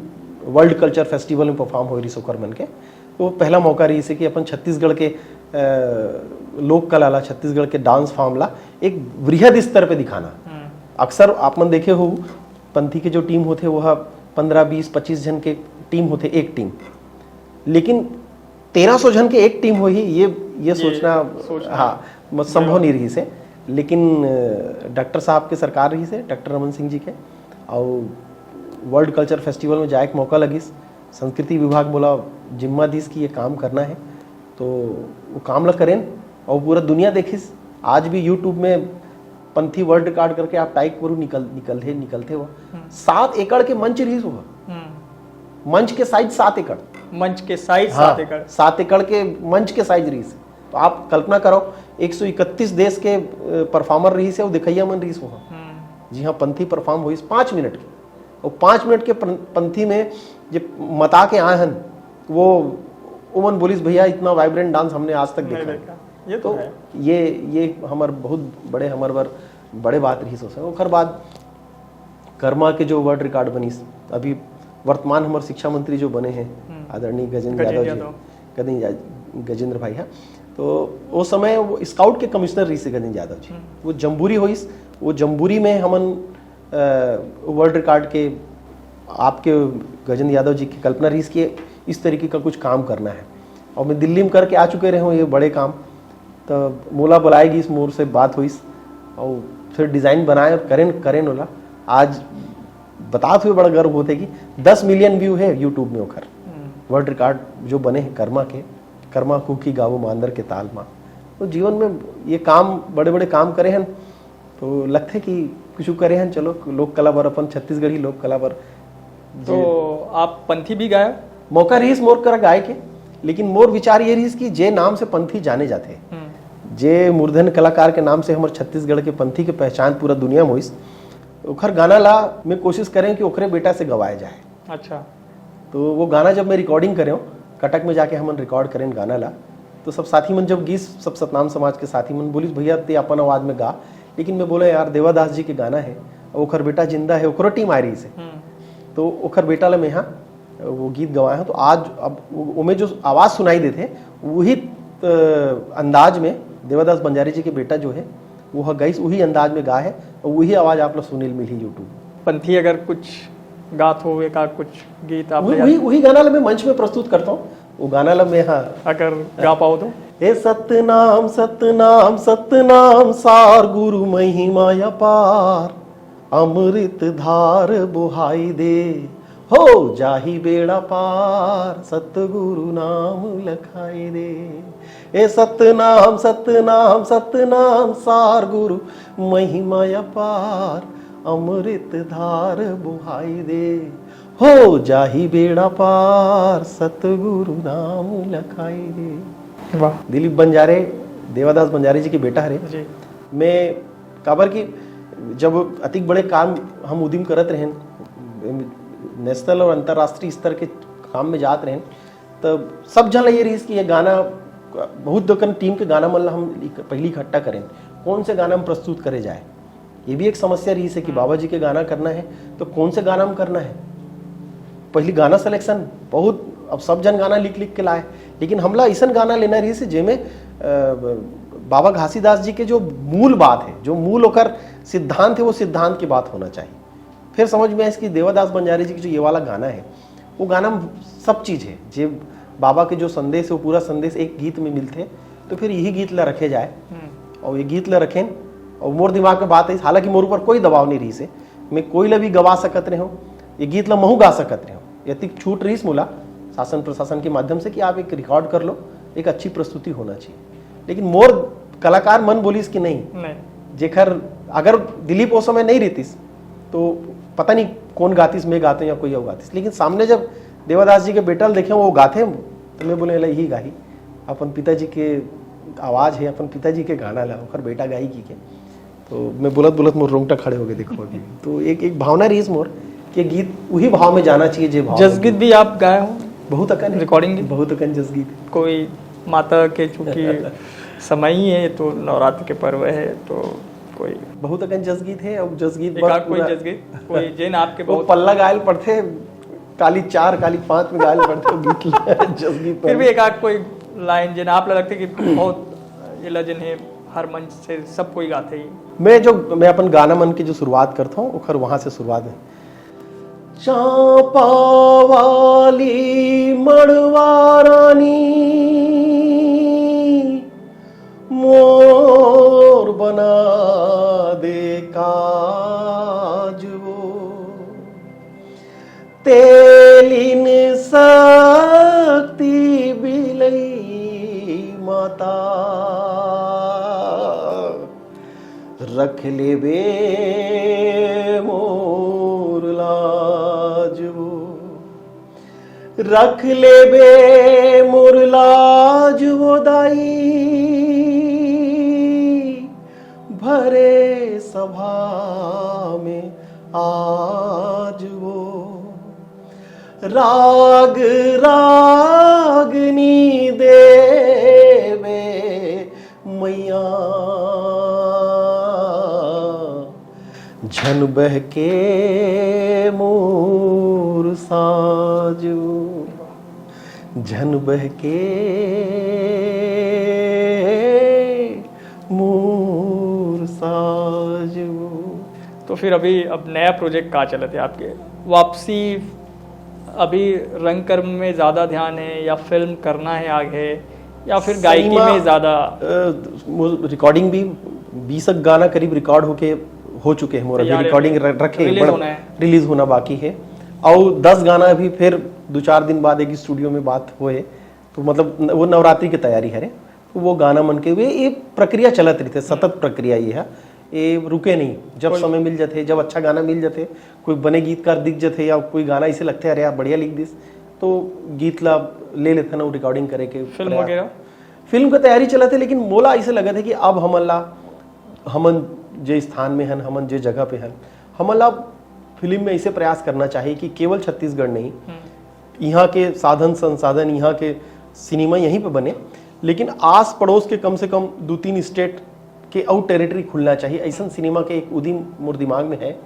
वर्ल्ड कल्चर फेस्टिवल में परफॉर्म होए रहिस ओकर मन के। वो पहला मौका रहिस है कि अपन छत्तीसगढ़ के, अ, लोक कला ला, छत्तीसगढ़ के डांस फॉर्म ला एक वृहद स्तर पे दिखाना। हम्म। अक्सर आप मन देखे हो, पंथी के जो टीम होते, वो पन्द्रह, बीस, पच्चीस जन के टीम होते, एक टीम, लेकिन तेरह सौ जन के एक टीम होही, ये, ये ये सोचना, सोचना हाँ, म-, संभव नहीं रहिस है। लेकिन, अ, डॉक्टर साहब के सरकार रहिस है, डॉक्टर रमन सिंह जी के, और वर्ल्ड कल्चर फेस्टिवल में जाए के मौका लगिस, संस्कृति विभाग मोला जिम्मा दिस कि ये काम करना है, तो वो काम ला करेन और पूरा दुनिया देखिस। आज भी YouTube में पंथी वर्ल्ड रिकॉर्ड करके आप टाइप करू, निकल, निकल है, निकलते हो। हम्म। सात एकड़ के मंच रहिस हुआ। हम्म। मंच के साइज सात एकड़। मंच के साइज हाँ, सात एकड़। सात एकड़ के मंच के साइज रहिस। तो आप कल्पना करो, एक सौ इकतीस देश के, अ, परफॉर्मर रहिस है, वो दिखैया मन रहिस हुआ। हम्म। जी हाँ, पंथी परफॉर्म होइस पाँच मिनट के। और पाँच मिनट के पं-, पंथी में जे मता के आए हन, वो उमन बोलिस, "भैया, इतना वाइब्रेंट डांस हमने आज तक नहीं देखा।" देखा। ये तो तो है। ये, ये हमर बहुत बड़े, हमर बर बड़े बात रहिस। ओखर बाद कर्मा के जो वर्ल्ड रिकॉर्ड बनिस, अभी वर्तमान हमर शिक्षा मंत्री जो बने हैं, हम्म। आदरणीय गजेंद्र गजेंद्र यादव जी, यादव। गजेंद्र या-, गजेंद्र भाई, हाँ। तो वो समय वो स्काउट के कमिश्नर रहिस गजेंद्र यादव जी। हम्म। वो जम्बूरी होइस, वो जम्बूरी में हमन, अ, वर्ल्ड रिकॉर्ड के, आपके गजेंद्र यादव जी की कल्पना रहिस कि इस तरीके का कुछ काम करना है। और मैं दिल्ली में करके आ चुके रहे हूँ ये बड़े काम। तो मोला बुलाए गिस, मोर से बात होइस और फिर डिजाइन बनाए और करेन, करेन ओला। आज बतात हुए बड़ा गर्व होते कि दस मिलियन व्यू है YouTube में ओखर। हम्म। वर्ल्ड रिकॉर्ड जो बने हैं कर्मा के, कर्मा कुकी गावो मांदर के ताल मा। तो जीवन में ये काम, बड़े-बड़े काम करे हैं, तो लगथे कि कुछ करे हैं, चलो लोक कला बर, अपन छत्तीसगढ़ी लोक कला बर। तो जे आप पंथी भी गाए? मौका रहिस मोर करा गाए के, लेकिन मोर विचार ये रहिस कि जे नाम से पंथी जाने जाथे, हम्म। जे मूर्धन्य कलाकार के नाम से हमर छत्तीसगढ़ के पंथी के पहचान पूरा दुनिया में होइस, ओखर गाना ला मैं कोशिश करें कि ओखरे बेटा से गवाए जाए। अच्छा। तो वो गाना जब मैं रिकॉर्डिंग करे हूँ, कटक में जाके हमन रिकॉर्ड करें गाना ला, तो सब साथी मन जब गीस, सब सतनाम समाज के साथी मन बोलिस, "भैया, ते अपन आवाज में गा।" लेकिन मैं बोला, "यार, देवादास जी के गाना है, ओखर बेटा जिंदा है, ओकरो टीम आए रहिस है।" हम्म। तो ओखर बेटा ला मैं, हाँ, वो गीत गवाए हूँ। तो आज अब वो, ओमे जो आवाज सुनाई देते, वही, अ, अंदाज में देवादास बंजारी जी के बेटा जो है, वो ह गाइस उही अंदाज में गाए हे, अउ उही आवाज आप ला सुने ल मिलही YouTube। पंथी अगर कुछ गात हो, एका कुछ गीत आप वही ले वही वही गाना ला मैं मंच में प्रस्तुत करता हूँ। वो गाना ला मैं, हाँ। अगर गा पाओ तो। हे सतनाम सतनाम सतनाम, सार गुरु महिमा अपार, अमृत धार बोहाई दे, हो जाही बेड़ा पार, सतगुरु नाम लखाई दे। हे सतनाम सतनाम सतनाम, सार गुरु महिमा अपार, अमृत धार बोहाई दे, हो जाही बेड़ा पार, सतगुरु नाम लखाई दे। वाह। दिलीप बंजारे, देवादास बंजारे जी के बेटा हरे। जी। मैं काबर कि जब अतिक बड़े काम हम उदिम करत रहेन, नेशनल और अंतर्राष्ट्रीय स्तर के काम में जात रहेन, त सब झन ला ये रहिस कि ये गाना, बहुत अकन टीम के गाना मन ला हम इक-, पहली इकट्ठा करेन, कौन से गाना में प्रस्तुत करे जाए। ये भी एक समस्या रहिस हे कि बाबा जी के गाना करना हे, तो कौन से गाना में करना हे। पहली गाना सिलेक्शन बहुत, अब सब झन गाना लिख लिख के लाए, लेकिन हमला अइसन गाना लेना रहिस हे जेमे, अ, बाबा घासीदास जी के जो मूल बात हे, जो मूल ओकर सिद्धांत हे, वो सिद्धांत की बात होना चाहिए। फिर समझ में आइस कि देवादास बंजारे जी के जो ये वाला गाना हे, वो गाना में सब चीज हे, जे बाबा के जो संदेश हे, वो पूरा संदेश एक गीत में मिलथे। तो फिर यही गीत ला रखे जाए, हम्म। और ये गीत ला रखेन, और मोर दिमाग में बात आइस, हालांकि मोर ऊपर कोई दबाव नहीं रहिस हे, मैं कोई ला भी गवा सकत रहे हूँ, ये गीत ला महू गा सकत रहे हूँ। यतिक छूट रहिस मोला शासन प्रशासन के माध्यम से कि आप एक रिकॉर्ड कर लो, एक अच्छी प्रस्तुति होना चाहिए। लेकिन मोर कलाकार मन बोलिस कि नहीं, नहीं। जेकर अगर दिलीप ओ समय नहीं रहतिस, तो पता नहीं कौन गातिस, मैं गाते या कोई और गातिस। लेकिन सामने जब देवादास जी के बेटा ल देखे, वो गाथे, तो मैं बोले, "एला यही गाही, अपन पिताजी के आवाज हे, अपन पिताजी के गाना ला, ओकर बेटा गाही," की के। तो मैं बोलत बोलत मोर रोंगटा खड़े हो गए, देखो अभी। तो एक, एक भावना रहिस मोर कि गीत वही भाव में जाना चाहिए, जे भाव में जसगीत भी आप गाए हो? बहुत अकन हे। रिकॉर्डिंग भी? बहुत अकन जसगीत। कोई माता के, चूंकि समय ही है, तो नवरात्र के पर्व है, तो कोई बहुत अकन जसगीत हे, और जसगीत एक बस आध कोई पूरा जसगीत, कोई जेन आपके वो बहुत पल्ला गायल पड़थे, काली चार, काली पाँच में गायल पड़थे, वो गीत ला, जसगीत फिर पर। भी एक आध कोई लाइन जेन आप लगथे कि बहुत एला जेन है, हर मंच से सब कोई गाथे ही। मैं जो, मैं अपन गाना मन के जो शुरुआत करता हूँ, ओखर वहां से शुरुआत है। चांपा वाली मड़वा रानी, मोर बना दे काज वो। तेलिन शक्ति बिलई माता, रख लेबे मोर लाज वो। रख लेबे मोर लाज वो दाई, भरे सभा में आज वो। राग रागनी देवे मैया, झन बहके मोर साजू, झन बहके मोर साजू। तो फिर अभी अब नया प्रोजेक्ट का चलत है आपके? वापसी अभी रंगकर्म में ज़्यादा ध्यान है या फिल्म करना है आगे, या फिर गायकी सिनेमा, में ज़्यादा? अ, मु-, रिकॉर्डिंग भी बीस एक गाना करीब रिकॉर्ड होके हो चुके हैं मोर। अभी तैयार है, रिकॉर्डिंग अभी र-, रखे हैं, रिलीज बड़ा होना है। रिलीज होना बाकी है। और दस गाना अभी फिर दो चार दिन बाद एक स्टूडियो में बात होए, तो मतलब न-, वो नवरात्रि की तैयारी है रे। तो वो गाना मन के वे, ये प्रक्रिया चलत रहिथे, सतत प्रक्रिया ये है, ये रुके नहीं। जब कोई समय मिल जाते, जब अच्छा गाना मिल जाते, कोई बने गीतकार दिख जाते या कोई गाना इसे लगते, "अरे यार, बढ़िया लिख दिस", तो गीत ला ले लेते ना, वो रिकॉर्डिंग करे के फिल्म प्रयास। वगैरह? फिल्म का तैयारी चलत है, लेकिन मोला ऐसे लगत है कि अब हमन ला, हमन जे स्थान में हन, हमन जे जगह पे हन, हमन ला फिल्म में ऐसे प्रयास करना चाहिए कि केवल छत्तीसगढ़ नहीं, यहाँ के साधन संसाधन, यहाँ के सिनेमा यहीं पे बने, लेकिन आस पड़ोस के कम से कम दो तीन स्टेट के आउट टेरिटरी खुलना चाहिए। ऐसा सिनेमा के एक उदिम मोर दिमाग में है,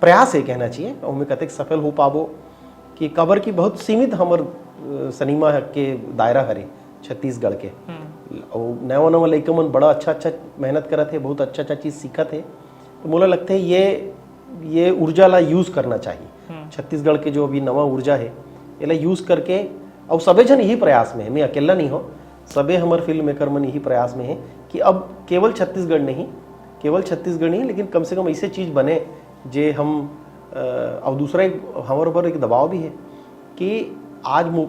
प्रयास है कहना चाहिए, और मैं कतेक सफल हो पाबो कि काबर की बहुत सीमित हमर, अ, सिनेमा के दायरा हरे छत्तीसगढ़ के। अउ नवा नवा लइका मन बड़ा अच्छा अच्छा मेहनत करत हे, बहुत अच्छा अच्छा चीज सीखत हे। तो मोला लगथे ये ये ऊर्जा ला यूज़ करना चाहिए। छत्तीसगढ़ के जो अभी नवा ऊर्जा हे, एला यूज़ करके, अउ सबे झन यही प्रयास में हे, मैं अकेला नहीं हों, सबे हमर फिल्म मेकर मन यही प्रयास में हे कि अब केवल छत्तीसगढ़ नहीं, केवल छत्तीसगढ़ नहीं, लेकिन कम से कम ऐसे चीज बने जे हम अ, अउ दूसरा एक हमर ऊपर एक दबाव भी हे कि आज मो-,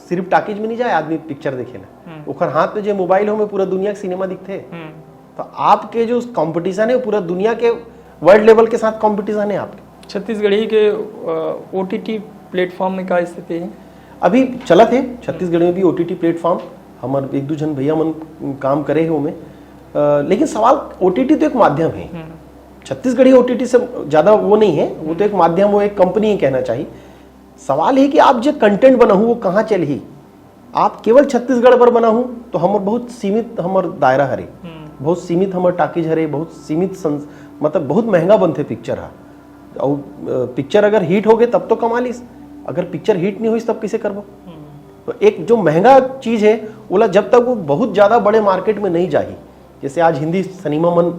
सिर्फ टाकीज में नहीं जाए आदमी पिक्चर देखे ला। ओखर हाथ में जे मोबाइल हो, में पूरा दुनिया के सिनेमा दिखथे। तो आपके जो कॉम्पिटिशन है, पूरा दुनिया के वर्ल्ड लेवल के साथ कॉम्पिटिशन है आपके। छत्तीसगढ़ी के ओटीटी प्लेटफॉर्म में का स्थिति है? अभी चलत हे छत्तीसगढ़ में भी ओटीटी प्लेटफॉर्म, हमर एक दू झन भैया मन काम करे हे ओमे। अ, लेकिन सवाल, ओटीटी तो एक माध्यम है। छत्तीसगढ़ी ओटीटी से ज्यादा वो नहीं है, वो तो एक माध्यम, वो एक कंपनी है कहना चाहिए। सवाल है कि आप जो कंटेंट बनाहू वो कहाँ चलही। आप केवल छत्तीसगढ़ पर बनाहू तो हमर बहुत सीमित हमर दायरा हरे, बहुत सीमित हमर टाकीज हरे, बहुत सीमित संस-, मतलब बहुत महंगा बनथे पिक्चर हा। अउ अ, पिक्चर अगर हिट हो गए तब तो कमा लिस, अगर पिक्चर हिट नहीं होइस तब किसे करबो? तो एक जो महंगा चीज है, ओला जब तक वो बहुत ज्यादा बड़े मार्केट में नहीं जाही, जैसे आज हिंदी सिनेमा मन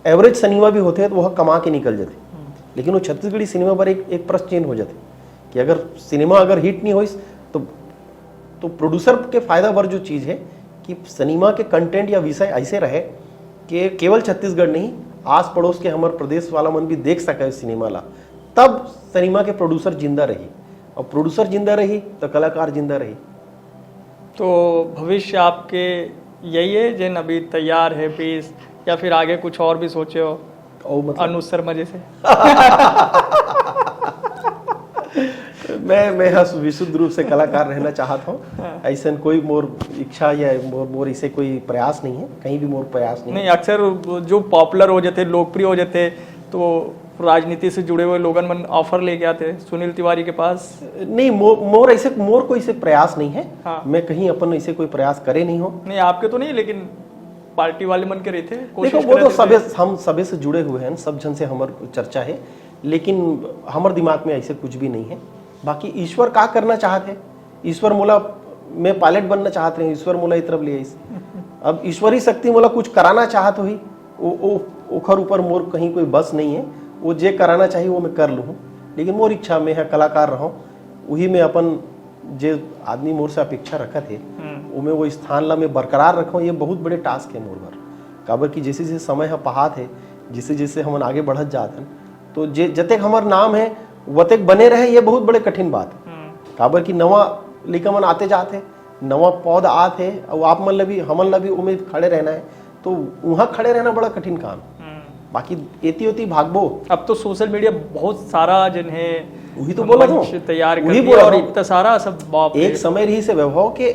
एवरेज सिनेमा भी होते हैं तो वह कमा के निकल जाते, लेकिन वो छत्तीसगढ़ी सिनेमा पर एक एक प्रश्न चिन्ह हो जाते कि अगर सिनेमा अगर हिट नहीं होइस तो तो प्रोड्यूसर के फायदा बर जो चीज है कि सिनेमा के कंटेंट या विषय ऐसे रहे कि केवल छत्तीसगढ़ नहीं, आस पड़ोस के हमर प्रदेश वाला मन भी देख सके सिनेमा ला, तब सिनेमा के प्रोड्यूसर जिंदा रही, और प्रोड्यूसर जिंदा रही तो कलाकार जिंदा रही। तो भविष्य आपके यही है जिन अभी तैयार है पीस, या फिर आगे कुछ और भी सोचे हो? और मतलब अनुज शर्मा जैसे? मैं मैं हाँ विशुद्ध रूप से कलाकार रहना चाहत हूँ। हाँ। ऐसा कोई मोर इच्छा या मोर मोर इसे कोई प्रयास नहीं है, कहीं भी मोर प्रयास नहीं। नहीं, अक्सर जो पॉपुलर हो जाते, लोकप्रिय हो जाते, तो राजनीति से जुड़े हुए लोगन मन ऑफर लेके आते सुनील तिवारी के पास। नहीं, मोर मोर ऐसे मोर कोई से प्रयास नहीं है। हाँ। मैं कहीं अपन ऐसे कोई प्रयास करे नहीं हूँ। नहीं, आपके तो नहीं, लेकिन पार्टी वाले मन के रहते। देखो, वो तो सबे हम सबे से जुड़े हुए हैं, सब झन से हमर चर्चा है, लेकिन हमर दिमाग में ऐसे कुछ भी नहीं है। बाकी ईश्वर का करना चाहत है, ईश्वर मोला, मैं पायलट बनना चाहत रहे, ईश्वर मोला ए तरफ ले आइस। अब ईश्वरी शक्ति मोला कुछ कराना चाहत होही, ओ, ओ, ओखर ऊपर मोर कहीं कोई बस नहीं है। वो जे कराना चाहिए वो मैं कर लूँ, लेकिन मोर इच्छा, मैं ह कलाकार रहूँ, वही में अपन जे आदमी मोर से अपेक्षा रखत हे, ओमे वो स्थान ला मैं बरकरार रखूँ, ये बहुत बड़े टास्क है मोर बर। काबर कि जैसे जैसे समय ह पहात है, जैसे जैसे हमन आगे बढ़त जात हन, तो जे जतेक हमर नाम है वतेक बने रहे, ये बहुत बड़े कठिन बात है। काबर कि नवा लइका मन आते जात है, नवा पौध आत है, और आप मन ला भी, हमन ला भी उम्मीद खड़े रहना है, तो वहाँ खड़े रहना बड़ा कठिन काम। बाकी एती ओती भागबो। अब तो सोशल मीडिया बहुत सारा जन है, वही तो बोला था। तैयार कर वही दिया बोला और था। इतना सारा सब बाप रे। एक समय रही से वैभव के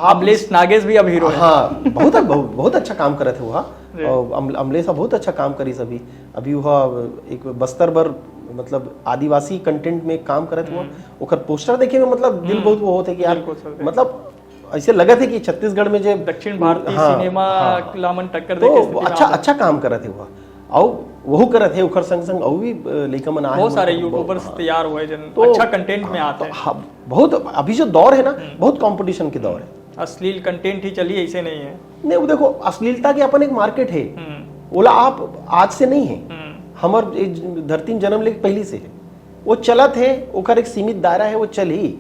अमलेश नागेश भी अब हीरो है। हाँ, बहुत बहुत बहुत अच्छा काम करत हुआ। और अम- अमलेश बहुत अच्छा काम करी सभी। अभी हुआ एक बस्तर बर, मतलब आदिवासी कंटेंट में काम करत हुआ। ओकर पोस्टर देखे में मतलब दिल बहुत वो होते कि यार, बिल्कुल सर। मतलब ऐसे लगत है कि छत्तीसगढ़ में जे दक्षिण भारतीय हाँ, सिनेमा हाँ। ला मन टक्कर तो देके स्थिति में अच्छा आ गए। अच्छा काम करत है हुआ। और वहू करत है ओकर संग संग और भी अ, लइका मन आए बहुत हैं, सारे मतलब, यूट्यूबर्स हाँ। तैयार हुए जन तो अच्छा कंटेंट में आता है। हाँ, बहुत अभी जो दौर है ना, बहुत कंपटीशन के दौर है। अश्लील कंटेंट ही चलिए, ऐसे नहीं है। नहीं, वो देखो, अश्लीलता के अपन एक मार्केट है। हम्म, ओला आप आज से नहीं है। हम्म, हमर ये ज- धरती में जन्म लेके पहली से है, वो चलत है, ओकर एक सीमित दायरा है, वो चल ही।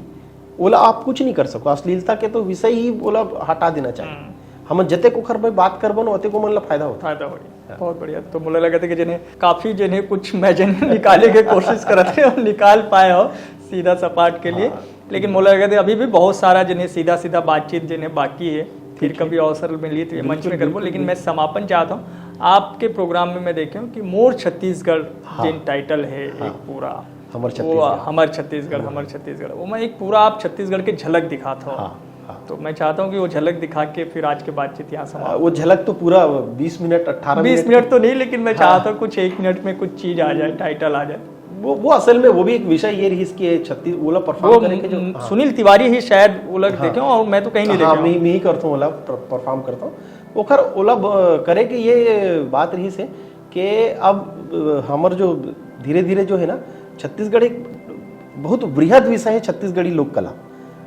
ओला आप कुछ नहीं कर सको, अश्लीलता के तो विषय ही ओला हटा देना चाहिए। हम्म। हम जतेक ओखर में बात करबो ना, ओतेक ओमन ला फायदा होता। फायदा हो गया। बहुत बढ़िया। तो मुझे लगा था कि जिन्हें काफी जिन्हें कुछ मैं जिन निकाले के कोशिश करत रहे और निकाल पाए हो सीधा सपाट के लिए। लेकिन मुझे लगा था अभी भी बहुत सारा जिन्हें सीधा सीधा बातचीत जिन्हें बाकी है, फिर कभी अवसर मिली तो ये मंच में करबो। लेकिन मैं समापन चाहता हूँ, आपके प्रोग्राम में मैं देखे हूँ कि मोर छत्तीसगढ़ हाँ। जिन टाइटल है हाँ। एक पूरा हमर वो छत्तीसगढ़। हमर छत्तीसगढ़, हमर छत्तीसगढ़, वो मैं एक पूरा आप छत्तीसगढ़ के झलक दिखात हो। हाँ, हाँ। तो मैं चाहता हूँ कि वो झलक दिखा के फिर आज की बातचीत यहाँ आ, समाप्त। वो झलक तो पूरा बीस मिनट, अठारह बीस मिनट मिनट तो नहीं, लेकिन मैं चाहता हूँ कुछ एक मिनट में कुछ चीज आ जाए, टाइटल आ जाए। वो वो असल में वो भी एक विषय ये रही कि छत्तीस ओला वो परफॉर्म करे के जो म- हाँ। सुनील तिवारी ही शायद वो लग देखे हो और मैं तो कहीं नहीं हाँ, देखे मैं हूँ। मैं ही करता हूँ ओला, परफॉर्म करता हूँ। ओखर ओला ब- करे के ये बात रही से कि अब अ, हमर जो धीरे धीरे जो है ना, छत्तीसगढ़ एक बहुत बृहद विषय है, छत्तीसगढ़ी लोक कला।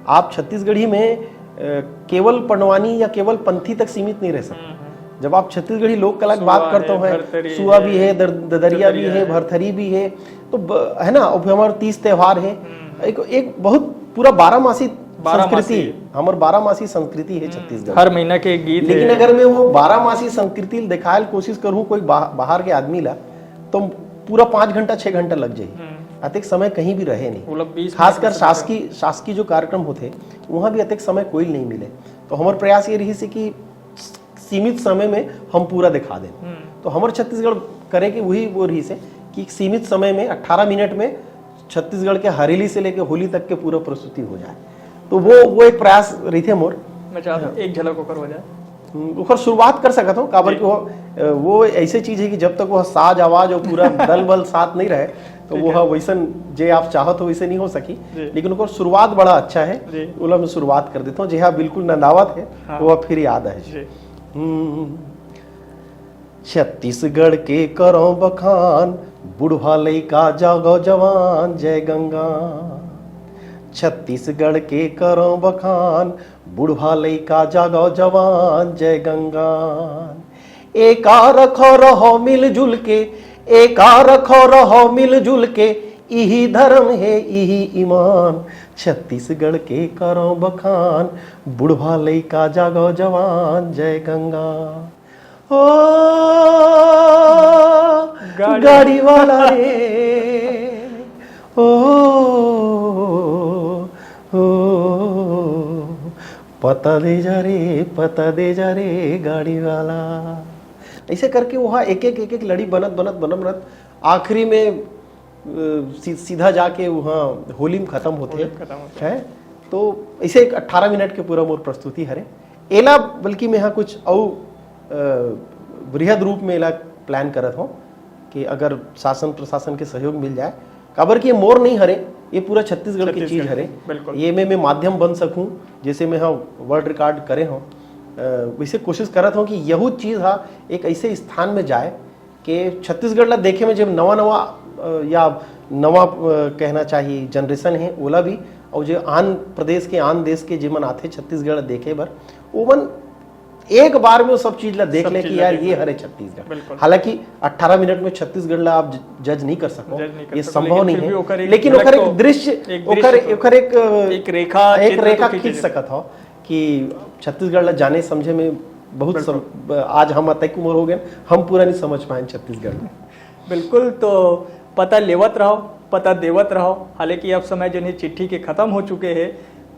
आप छत्तीसगढ़ी में केवल पंडवानी या केवल पंथी तक सीमित नहीं रह सकता। जब आप छत्तीसगढ़ी लोक कला की बात करते हो, सुआ भी है, ददरिया भी है, भरथरी भी है, तो है ना, अब हमारे तीज त्यौहार है, एक, एक बहुत पूरा बारह मासी संस्कृति, हमारे बारह मासी संस्कृति है छत्तीसगढ़। हर महीना के गीत, लेकिन अगर मैं वो बारह मासी संस्कृति दिखाए कोशिश करूँ कोई बाहर के आदमी ला, तो पूरा पाँच घंटा, छः घंटा लग जाए। अतेक समय कहीं भी रहे नहीं। खासकर शासकीय, शासकीय जो कार्यक्रम होते, वहाँ भी अतेक समय कोई नहीं मिले। तो हमारे प्रयास ये रही से कि सीमित समय में हम पूरा दिखा दें। तो हमारे छत्तीसगढ़ करे कि वही वो रही से कि सीमित समय में, अठारह मिनट में छत्तीसगढ़ के हरेली से लेके होली तक के पूरा प्रस्तुति हो जाए। तो वो, वो एक प्रयास रही थे मोर। अच्छा, हाँ। एक झलक ओकर हो जाए। ओकर शुरुआत कर सकत हो, काबर कि वो, वो ऐसे चीज है कि जब तक वो साज आवाज और पूरा दल बल साथ नहीं रहे, तो वो वैसन जे आप चाहत हो वैसे नहीं हो सकी। लेकिन ओकर शुरुआत बड़ा अच्छा है, ओला मैं शुरुआत कर देता हूँ। जे हा बिल्कुल नंदावत है, हाँ। वो फिर याद है। छत्तीसगढ़ के करो बखान, बुढ़वा लइका जागो जवान जय गंगा। छत्तीसगढ़ के करो बखान, बुढ़वा लइका जागो जवान जय गंगा। एका रखो रहो मिलजुल के, एका रखो रहो मिलजुल के, इही धर्म है इही ईमान। छत्तीसगढ़ के करो बखान, बुढ़वा लइका जागो जवान जय गंगा। ओ गाड़ी वाला रे, ओ, ओ, पता दे जा रे, पता दे जा रे गाड़ी वाला। ऐसे करके वहाँ एक एक एक एक लड़ी बनत बनत बनत बनत आखिरी में सी, सीधा जाके वहाँ होली में खत्म होते हैं। तो ऐसे एक अट्ठारह मिनट के पूरा मोर प्रस्तुति हरे। एला बल्कि मैं यहाँ कुछ अउ बृहद रूप में एला प्लान करत हूँ कि अगर शासन प्रशासन के सहयोग मिल जाए, काबर कि ये मोर नहीं हरे, ये पूरा छत्तीसगढ़ की चीज हरे। ये मैं, मैं माध्यम बन सकूँ, जैसे मैं हाँ वर्ल्ड रिकॉर्ड करे हूँ, वैसे कोशिश करत हूँ कि यहू चीज हा एक ऐसे स्थान में जाए कि छत्तीसगढ़ ला देखे में जब नवा नवा या नवा कहना चाहिए जनरेशन है ओला भी, और जो आन प्रदेश के आन देश के जेमन आथे छत्तीसगढ़ ला देखे बर, ओमन एक बार में वो सब चीज ला देख ले कि यार ये हरे छत्तीसगढ़। हालांकि अट्ठारह मिनट में छत्तीसगढ़ ला आप जज नहीं कर सको, ये संभव नहीं है, लेकिन ओकर एक दृश्य, ओकर एक रेखा, एक रेखा खींच सकत हो कि छत्तीसगढ़ ला जाने समझे में बहुत सब, आज हम अतैक उम्र हो गए, हम पूरा नहीं समझ पाए छत्तीसगढ़ में। बिल्कुल, तो पता लेवत रहो, पता देवत रहो। हालांकि अब समय जो है चिट्ठी के खत्म हो चुके हैं,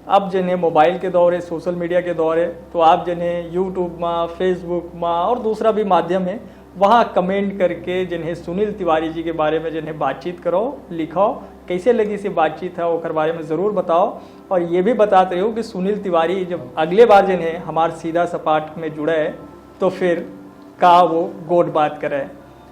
अब जो है मोबाइल के दौर है, सोशल मीडिया के दौर है, तो आप जो है YouTube में, Facebook में और दूसरा भी माध्यम है, वहाँ कमेंट करके जिन्हें सुनील तिवारी जी के बारे में जिन्हें बातचीत करो, लिखो, कैसे लगी सी बातचीत है ओकर बारे में ज़रूर बताओ। और ये भी बतात रही हूँ कि सुनील तिवारी जब अगले बार जिन्हें हमारे सीधा सपाट में जुड़े है तो फिर का वो गोठ बात करे।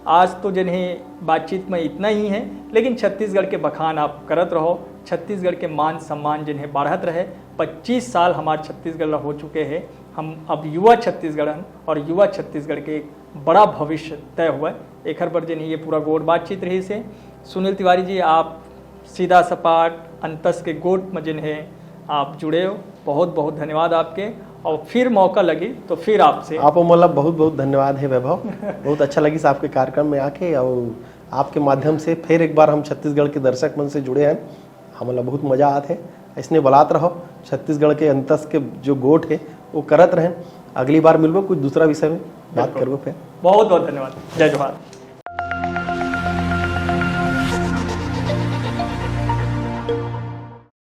आज तो जिन्हें बातचीत में इतना ही है, लेकिन छत्तीसगढ़ के बखान आप करत रहो, छत्तीसगढ़ के मान सम्मान जिन्हें बढ़त रहे। पच्चीस साल हमारे छत्तीसगढ़ ला हो चुके हैं। हम अब युवा छत्तीसगढ़ हन और युवा छत्तीसगढ़ के एक बड़ा भविष्य तय हुआ है। एखर पर जिन्हें ये पूरा गोठ बातचीत रही से सुनील तिवारी जी, आप सीधा सपाट अंतस के गोठ में जिन्हें आप जुड़े हो, बहुत बहुत धन्यवाद आपके। और फिर मौका लगी तो फिर आपसे आप मोला बहुत बहुत धन्यवाद है वैभव। बहुत अच्छा लगिस आपके कार्यक्रम में आके, और आपके माध्यम से फिर एक बार हम छत्तीसगढ़ के दर्शक मन से जुड़े हैं। हमला बहुत मजा आत है। इसने बलात रहो, छत्तीसगढ़ के अंतस के जो गोठ है वो करत रहें। अगली बार मिलबो, कुछ दूसरा विषय में बात करबो फिर। बहुत बहुत धन्यवाद। जय जोहार।